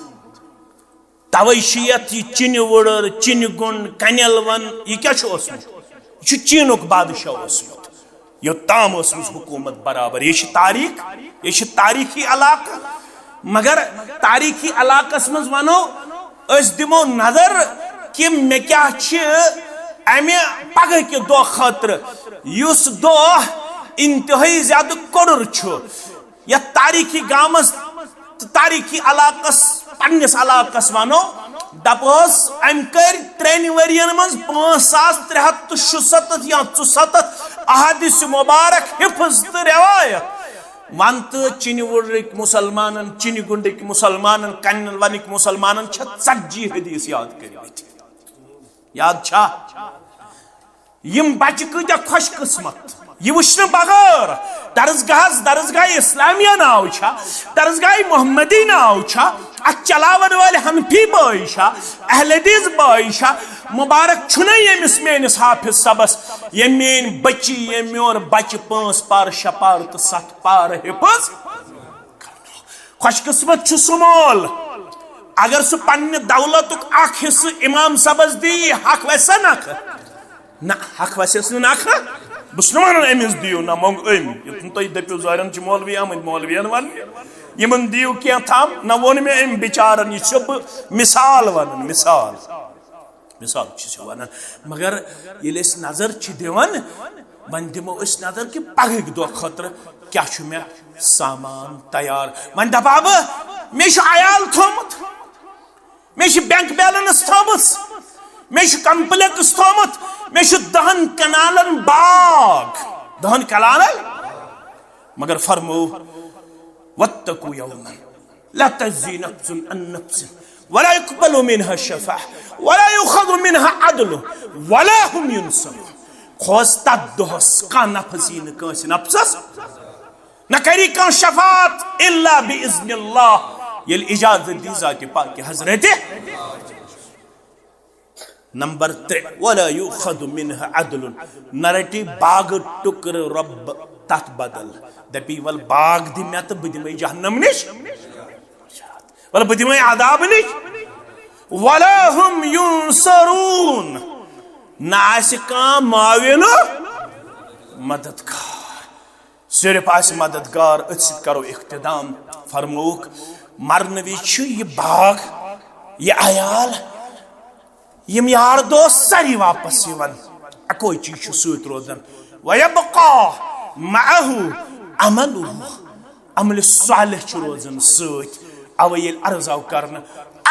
توے چھِ یتھ یہِ چِنہِ وُڑر، چِنہِ گُنڈ، کنٮ۪ل ون، یہِ کیٛاہ چھُ اوسمُت؟ یہِ چھُ چیٖنُک بادشاہ اوسمُت۔ یوٚت تام ٲسمٕژ حکوٗمت برابر۔ یہِ چھِ تاریخ، یہِ چھِ تاریخی علاقہٕ۔ مگر تاریخی علاقس منٛز ونو، أسۍ دِمو نظر کہِ مےٚ کیٛاہ چھِ امہِ پگہہ کہِ دۄہ خٲطرٕ، یُس دۄہ انتہٲئی زیادٕ کوٚڑُر چھُ۔ یتھ تاریخی گامس تہٕ تاریخی علاقس، پننِس علاقس ونو، دپوس، أمۍ کٔرۍ ترٛٮ۪ن ؤرین منٛز پانٛژھ ساس ترٛےٚ ہتھ تہٕ شُسَتتھ یا ژُسَتتھ احادیث مبارک حفظ تہٕ روایت۔ ون تہٕ، چِنہِ وُڑرٕکۍ مسلمانن، چِنہِ گُنڈٕکۍ مسلمانن، کنٮ۪ن ونٕکۍ مسلمانن چھا ژتجی حدیث یاد کٔرمٕتۍ؟ یاد چھا؟ یِم بچہِ کۭتیاہ خۄش قسمت، یہِ وٕچھنہٕ بغٲر درسگاہس، درسگاہ اسلامیہ ناو چھا، درسگاہ محمدی ناو چھا، اتھ چلاون وٲلۍ حنفی بٲے چھا، اہل حدیث بٲے چھا؟ مبارک چھُنہ ییٚمِس میٲنِس حافظ صٲبس، ییٚمۍ میٲنۍ بچی، ییٚمۍ میون بچہِ پانٛژھ پارٕ، شےٚ پارٕ تہٕ ستھ پارٕ حفظ۔ خۄش قٕسمت چھُ سُہ مول، اگر سُہ پننہِ دولتُک اکھ حصہٕ امام صٲبس دی، حق وسہِ سا نکھٕ؟ نہ، حق وسٮ۪س نہٕ نکھٕ۔ بہٕ چھُس نہٕ ونان أمِس دِیِو، نہ، منٛگ أمۍ۔ یُتھ نہٕ تُہۍ دٔپِو ظٲہرن چھِ مولوی آمٕتۍ مولوین وننہِ، یِمن دِیِو کینٛہہ تھام۔ نہ، ووٚن مےٚ أمۍ بِچارن، یہِ چھُسو بہٕ مثال ونان، مثال، مثال چھُس یہِ ونان۔ مگر ییٚلہِ أسۍ نظر چھِ دِوان، وۄنۍ دِمو أسۍ نظر کہِ پگہٕکۍ دۄہ خٲطرٕ کیٛاہ چھُ مےٚ سامان تیار۔ وۄنۍ دپہٕ ہا بہٕ، مےٚ چھُ عیال تھوٚومُت، مےٚ چھِ بینک بیلنس تھٲومٕژ، مےٚ چھُ کمپلیکس تھوٚومُت، مےٚ چھُ دَہن کنالن باغ، دَہن کنالن۔ مگر فرمو، واتقوا یوما لا تجزی نفس عن نفس ولا يقبل منها شفاعة ولا يؤخذ منها عدل ولا هم ينصرون۔ کھوژ تتھ دۄہس، کانٛہہ نفس یی نہٕ کٲنٛسہِ نفسس، نہ کری کانٛہہ شفاعت الا باذن اللہ، ییٚلہِ اجازت دی ذاتِ پاکِ حضرت۔ نمبر ترٛےٚ، ولا یؤخذ منها عدل، نہ رٹی باغہٕ ٹُکرٕ رۄب تتھ بدل، دپی ول باغ دِ مےٚ تہٕ بہٕ دِمے جہنم نِش، ول بہٕ دِمے عذاب نِش۔ ولا هم ينصرون، نہ آسہِ کانٛہہ معاون و مددگار۔ صرف آسہِ مددگار، أتھۍ سۭتۍ کرو اختتام۔ فرمووُکھ، مرنہٕ وِزِ چھُ یہِ باغ، یہِ عیال، یِم یار دوس سٲری واپس یِوان، اکوے چیٖز چھُ سۭتۍ روزان۔ ويبقى معه عمله، عملِ صالح چھُ روزان سۭتۍ۔ اوے ییٚلہِ عرض آو کرنہٕ،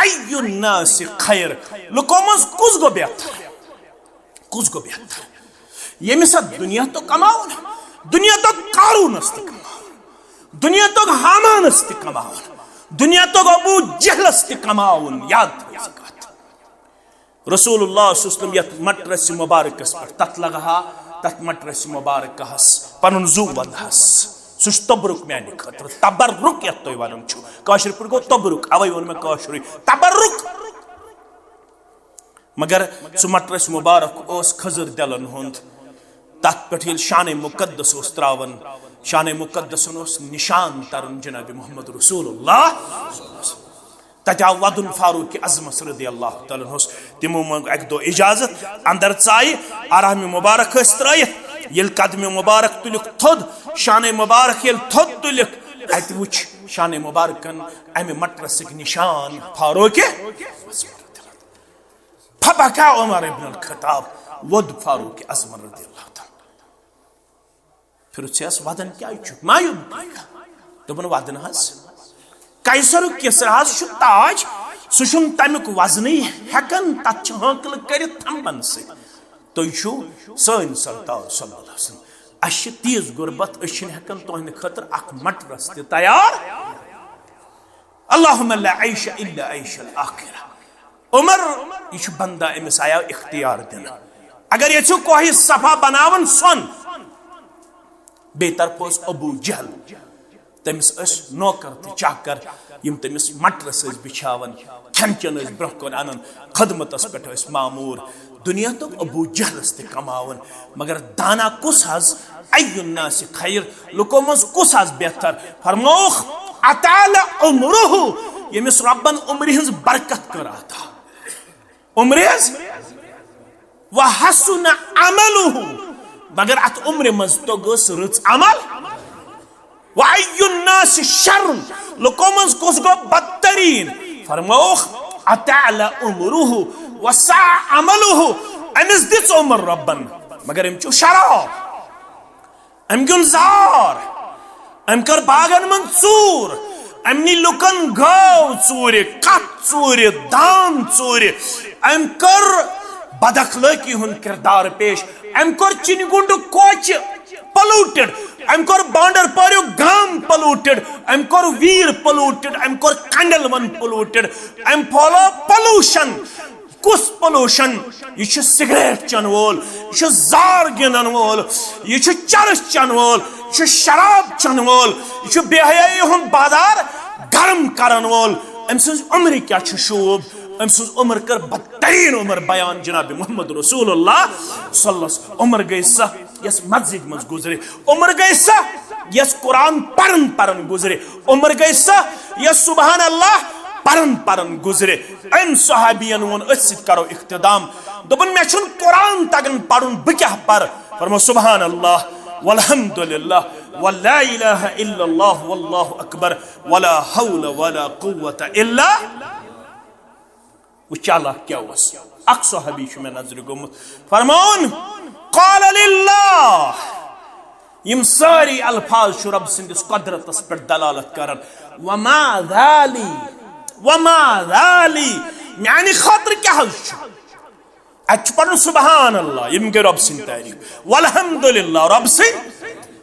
أي الناس خير، لُکو منٛز کُس گوٚو بہتر؟ کُس گوٚو بہتر؟ ییٚمِس اَتھ دُنیا توٚگ کماوُن، دُنیا توٚگ قارونس تہِ کماوُن، دُنیا توٚگ ہامانس تہِ کماوُن، دُنیا توٚگ ابو جہلس تہِ کماوُن۔ یاد تھٲیِو سا کتھ۔ رسول اللہ صلی اللہ علیہ وسلم یتھ مٹرس مبارکس پٮ۪ٹھ، تتھ لگہٕ ہا، تتھ مٹرس مبارکس پنُن زُو ونہس۔ سُہ چھُ تبرک میانہِ خٲطرٕ، تبرک یتھ تُہۍ ونان چھِو۔ کٲشِر پٲٹھۍ گوٚو تبرک، اوے ووٚن مےٚ کٲشرُے تبرک۔ مگر سُہ مٹرس مبارک اوس خضر دلن ہُنٛد۔ تتھ پٮ۪ٹھ ییٚلہِ شانِ مقدس اوس تراوان، شانِ مقدسن اوس نشان تران جناب محمد رسول اللہ۔ تتہِ آو ودُن فاروق اعظمس رضی اللہ تعالیٰ عنہس۔ تِمو منٛگ اکہِ دۄہ اجازت، اندر ژایہِ، آرام مبارک ٲسۍ ترٲیِتھ۔ ییٚلہِ قدمِ مبارک تُلِکھ تھوٚد، شانِ مبارک ییٚلہِ تھوٚد تُلِکھ، اتہِ وُچھ شانِ مبارکن امہِ مٹرسٕکۍ نشان فاروق۔ فبكى عمر بن الخطاب، ووٚد فاروق اعظم رضی اللہ تعالیٰ۔ پھرُس یَس، وَدان کیٛازِ چھُکھ؟ ما یُبکیکا؟ دوٚپُن، وَدان حظ۔ قیصرُک کسرا حظ چھُ تاج، سُہ چھُنہٕ تَمیُک وزنٕے ہٮ۪کان، تَتھ چھِ ہٲنکلہٕ کٔرِتھ تھمبن سۭتۍ۔ تُہۍ چھِو سٲنۍ سردار صلی اللہ علیہ وسلم۔ اَسہِ چھِ تیٖژ غربت، أسۍ چھِنہٕ ہٮ۪کان تُہنٛدِ خٲطرٕ اکھ مٹرس تہِ تیار۔ اللهم لا عيش الا عيش الاخرة۔ عمر، یہِ چھُ بندہ، أمِس آیاو اختیار دِنہٕ۔ اگر یژھِو کوہ صفا بناوُن سۄن، بیٚیہِ طرفہٕ اوس ابو جہل، تٔمِس ٲسۍ نوکر تہٕ چاکر، یِم تٔمِس مٹرس ٲسۍ بِچھاوان، کھٮ۪ن چٮ۪ن ٲسۍ برٛونٛہہ کُن انان، خدمتس پٮ۪ٹھ ٲسۍ ماموٗر۔ دُنیا توٚگ ابو جہلس تہِ کماوُن، مگر دانا کُس حظ؟ أي الناس خير، لُکو منٛز کُس حظ بہتر؟ فرمووُکھ، أطال عمره، ییٚمِس رۄبن عمرِ ہٕنٛز برکت کٔر عطا۔ عمرِ ہٕنٛز، وحسن عمله، مگر اتھ عمرِ منٛز توٚگُس رٕژ عمل۔ وأي الناس شر، لُکو منٛز کُس گوٚو بدترین؟ فرمووُکھ، أطال عمره وساء عمله، أمِس دِژ عمر رۄبن، مگر أمۍ چیوٚو شراب، أمۍ گیُنٛد زار، أمۍ کٔر باغن منٛز ژوٗر، أمۍ نی لُکن گٲو ژوٗرِ، کتھ ژوٗرِ، دان ژوٗرِ، أمۍ کٔر بد اخلٲقی ہُنٛد کردار پیش، أمۍ کوٚر چِنہِ گُنڈٕ کوچہِ polluted، أمۍ کوٚر بانڈر پوریُک گام polluted، أمۍ کوٚر ویر polluted، أمۍ کوٚر کنڈل ون polluted، أمۍ پھٲلٲو pollution۔ کُس pollution؟ یہِ چھُ سگریٹ چٮ۪ن وول، یہِ چھُ زار گِنٛدن وول، یہِ چھُ چرس چٮ۪ن وول، یہِ چھُ شراب چٮ۪ن وول، یہِ چھُ بے حیٲیی ہُنٛد بازار گرم کرن وول۔ أمۍ سٕنٛز عمرِ کیٛاہ چھُ شوٗب؟ أمۍ سٕنٛز عمر کٔر بدترین عمر بیان جناب محمد رسول اللہ صلی اللہ علیہ وسلم۔ عمر گٔے سۄ یۄس مسجد منٛز گُزرِ، عمر گٔے سۄ یس قرآن پرن پرن گزرِ، عمر گٔے سۄ، یس سبحان اللہ پرن پرن گزرِ۔ أمۍ صحابین ووٚن، أتھۍ سۭتۍ کرو اختتام، دوٚپُن، مےٚ چھُنہٕ قرآن تگان پرُن، بہٕ کیٛاہ پرٕ؟ فرمو، سبحان اللہ، والحمد للہ، ولا الہ الا اللہ، واللہ اکبر، ولا حول ولا قوت الا۔ وٕچھ چالاک کیٛاہ اوس۔ اکھ صحابی چھُ مےٚ نظرِ گوٚمُت۔ فرماوُن، قال للہ۔ یِم سٲری الفاظ چھِ رۄب سٕنٛدِس قۄدرتس پٮ۪ٹھ دلالت کران۔ وما ذالی، وما ذالی، میانہِ خٲطرٕ کیٛاہ حظ چھُ؟ اتہِ چھُ پرُن سبحان اللہ، یِم گٔے رۄب سٕنٛدۍ تعریٖف۔ والحمد للہ، رۄب سٕنٛدۍ۔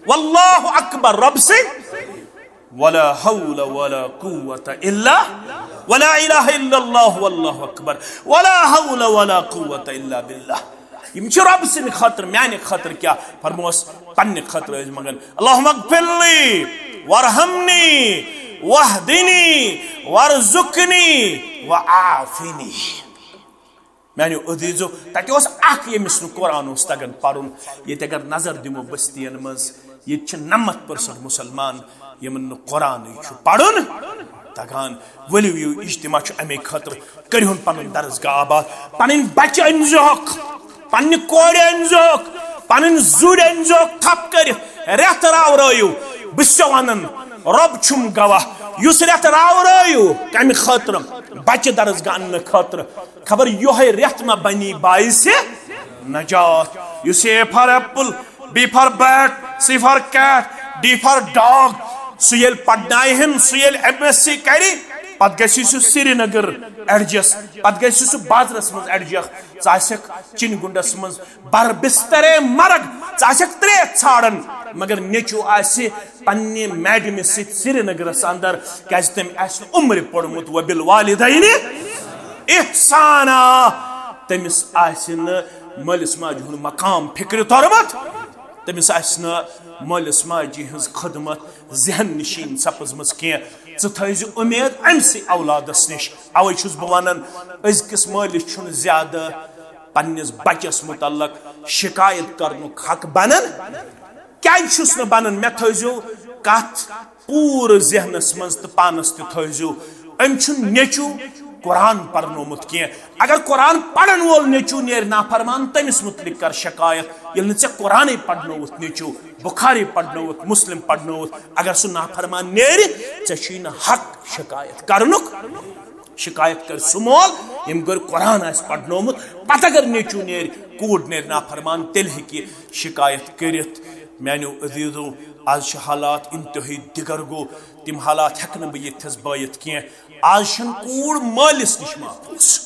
واللہ اکبر، رۄب سٕنٛدۍ۔ ولا حول ولا قوت الا، ولا الہ الا اللہ، واللہ اکبر، ولا حول ولا قوت الا باللہ۔ یِم چھِ رۄب سٕنٛدِ خٲطرٕ، میانہِ خٲطرٕ کیٛاہ؟ فرموس، پننہِ خٲطرٕ ٲسۍ منٛگان، اللہم اغفر لی، وارحمنی، واہدنی، وارزقنی، وعافنی۔ میانیو عزیزو، تتہِ اوس اکھ، ییٚمِس نہٕ قرآن اوس تگان پرُن۔ ییٚتہِ اگر نظر دِمو بستین منٛز، ییٚتہِ چھِ نمتھ پٔرسنٹ مسلمان، یِمن نہٕ قرآنٕے چھُ پرُن تگان۔ ؤلِو، یہِ اجتماع چھُ امے خٲطرٕ، کٔرِہُن پنُن درسگاہ آباد، پنٕنۍ بچہِ أنۍزِہوکھ، پننہِ کورِ أنۍزِہوکھ، پنٕنۍ زُرۍ أنۍزِہوکھ تھپھ کٔرِتھ، رٮ۪تھ راورٲیِو۔ بہٕ چھُسو ونان، رۄب چھُم گواہ، یُس رٮ۪تھ راورٲیِو کمہِ خٲطرٕ؟ بچہِ درسگاہ اننہٕ خٲطرٕ۔ خبر یۄہے رٮ۪تھ ما بنی باعث نجات۔ یُس A for apple، B for bat، C for cat، D for dog، سُہ ییٚلہِ پرناوہن، سُہ ییٚلہِ M.Sc کرِ، پتہٕ گژھِ سُہ سرینگر ایڈجسٹ، پتہٕ گژھِ سُہ بازرس منٛز ایڈجسٹ۔ ژٕ آسکھ چِنہِ گُنڈس منٛز بر بسترے مرگ، ژٕ آسکھ ترٛیش ژھانڈان، مگر نیٚچو آسہِ پننہِ میڈمہِ سۭتۍ سرینگرس اندر، کیازِ تٔمۍ آسہِ نہٕ عمرِ پوٚرمُت وبالوالدین احسانا۔ تٔمِس آسہِ نہٕ مٲلِس ماجہِ ہُنٛد مقام فکرِ توٚرمُت، تٔمِس آسہِ نہٕ مٲلِس ماجہِ ہٕنٛز خدمت ذہن نشین سپٕزمٕژ کینٛہہ۔ ژٕ تھٲیزِ اُمید أمۍ سٕے اولادس نِش۔ اوے چھُس بہٕ ونان، أزکِس مٲلِس چھُنہٕ زیادٕ پننِس بچس متعلق شکایت کرنُک حق بنان۔ کیازِ چھُس نہٕ بنان؟ مےٚ تھٲیزیو کتھ پوٗرٕ ذہنس منٛز تہٕ پانس تہِ تھٲیزیو، أمۍ چھُنہٕ نیٚچو قرآن پرنومُت کینٛہہ۔ اگر قرآن پرن وول نیٚچو نیرِ نافرمان، تٔمِس متعلق کر شکایت۔ ییٚلہِ نہٕ ژےٚ قرآنٕے پرنووُتھ نیٚچو، بخاری پرنووُتھ، مسلم پرنووُتھ، اگر سُہ نافرمان نیرِ، ژےٚ چھُے نہٕ حق شکایت کرنُک۔ شکایت کرِ سُہ مول، ییٚمۍ گرِ قرآن آسہِ پرنومُت۔ پتہٕ اگر نیٚچو نیرِ، کوٗر نیرِ نافرمان، تیٚلہِ ہیٚکہِ یہِ شکایت کٔرِتھ۔ میانیو عزیزو، از چھِ حالات انتہٲیی دِگر گوٚو، تِم حالات ہٮ۪کہٕ نہٕ بہٕ ییٚتھس بٲیِتھ کینٛہہ۔ از چھَنہٕ کوٗر مٲلِس نِش محفوٗظ۔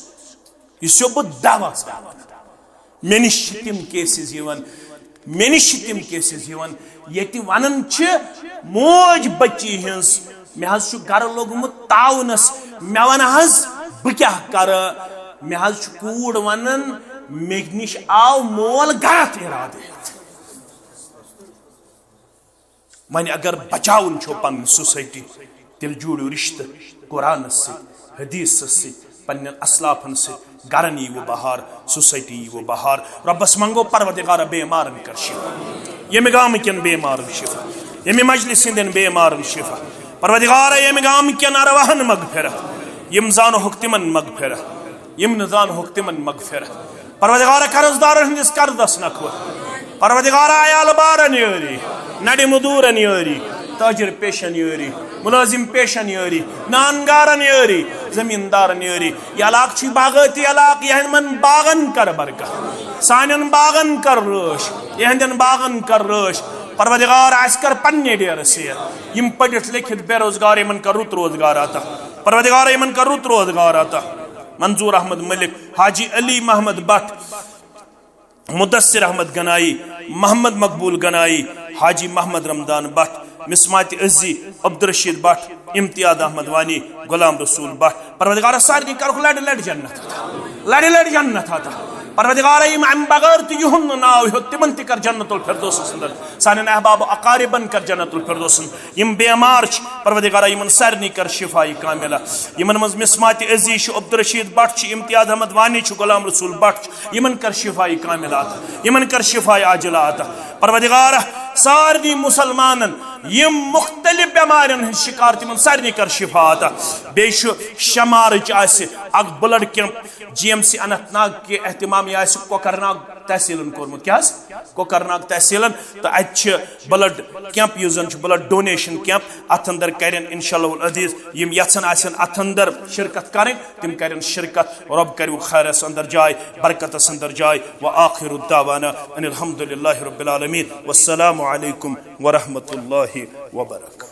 یہِ چھُسو بہٕ دعویٰ کران۔ مےٚ نِش چھِ تِم cases یِوان، مےٚ نِش چھِ تِم cases یِوان، ییٚتہِ وَنان چھِ موج بٔچی ہٕنٛز، مےٚ حظ چھُ گَرٕ لوٚگمُت تاونَس، مےٚ وَن حظ بہٕ کیٛاہ کَرٕ؟ مےٚ حظ چھُ کوٗر وَنان، مےٚ نِش آو مول غلط اِرادٕ ہٮ۪تھ۔ وۄنۍ اگر بچاوُن چھو پنٕنۍ society، تیٚلہِ جوٗڑِو رشتہٕ قرآنس سۭتۍ، حدیثس سۭتۍ، پننٮ۪ن اسلافن سۭتۍ۔ گرن ییٖوٕ بہار، society ییٖوٕ بہار۔ رۄبس منگو، پروردگارا، بیمارن کر شفا، ییٚمہِ گامہٕ کٮ۪ن بیمارن شفا، ییٚمہِ مجلس ہٕنٛدٮ۪ن بیمارن شفا۔ پروردگارا، ییٚمہِ گامہٕ کٮ۪ن ارواحن مغفرت، یِم زانہوکھ تِمن مغفرت، یِم نہٕ زانہوکھ تِمن مغفرت۔ پروردگارا، قرض دارن ہٕنٛدِس قرضس نکھوت۔ پروردگارا، عیال بارن یٲری، نڑِ مزدورن یٲری، تاجر پیشن یٲری، ملازم پیشن یٲری، نان گارن یٲری، زمیندارن یٲری۔ یہِ علاقہٕ چھُے باغٲتی علاقہٕ، یِہنٛدٮ۪ن باغن کر برکت، سانٮ۪ن باغن کر رٲچھ، یِہنٛدٮ۪ن باغن کر رٲچھ۔ پروردگار، اسہِ کر پننہِ ڈیرٕ سیر۔ یِم پٔرِتھ لیکھِتھ بے روزگار، یِمن کر رُت روزگار عطا۔ پروردگارا، یِمن کر رُت روزگار عطا۔ منظور احمد ملک، حاجی علی محمد بٹ، مدثر احمد گنائی، محمد مقبول گنائی، حاجی محمد رمضان بٹ، مصمات عزی، عبدالرشید بٹ، امتیاز احمد وانی، غلام رسول بٹ۔ پروردگارا، سارنٕے کرُکھ لڑِ لڑِ جنت عطا۔ لڑِ لڑِ جنت عطا۔ پروردگارا، یِم امہِ بغٲر تہِ یِہُنٛد نہٕ ناو ہیوٚت، تِمن تہِ کر جنت الفردوسس اندر۔ سانٮ۪ن احباب و اقاربن کر جنت الفردوسن۔ یِم بیمار چھِ، پروردگارا، یِمن سارنٕے کر شفاء کاملہ۔ یِمن منٛز مصمات عزی چھُ، عبدالرشید بٹ چھُ، امتیاز احمد وانی چھُ، غلام رسول بٹ چھُ، یِمن کر شفاء کاملہ عطا، یِمن کر شفاء عاجلہ عطا۔ پروردگارا، سارنٕے مسلمانن یِم مختلف بٮ۪مارٮ۪ن ہٕنٛدۍ شکار، تِمن سارنٕے کر شفا عطا۔ بیٚیہِ چھُ شمارٕچ آسہِ اکھ blood camp G M C Anantnag کہِ اہتمام، یہِ آسہِ کۄکرناگ تحصیلن کوٚرمُت۔ کیٛاہ حظ؟ کۄکرناگ تحصیلن۔ تہٕ اتہِ چھِ بلڈ کیمپ، یُس زن چھُ بلڈ ڈونیشن کیمپ، اتھ اندر کرن انشاءاللہ العزیز یِم یژھان آسن اتھ اندر شرکت کرٕنۍ، تِم کرن شرکت۔ رۄب کٔرِو خیرس اندر جاے، برکتس اندر جاے۔ وآخر دعوانا ان الحمد للہ رب العالمین۔ والسلام علیکم ورحمۃ اللہ وبرکاتہ۔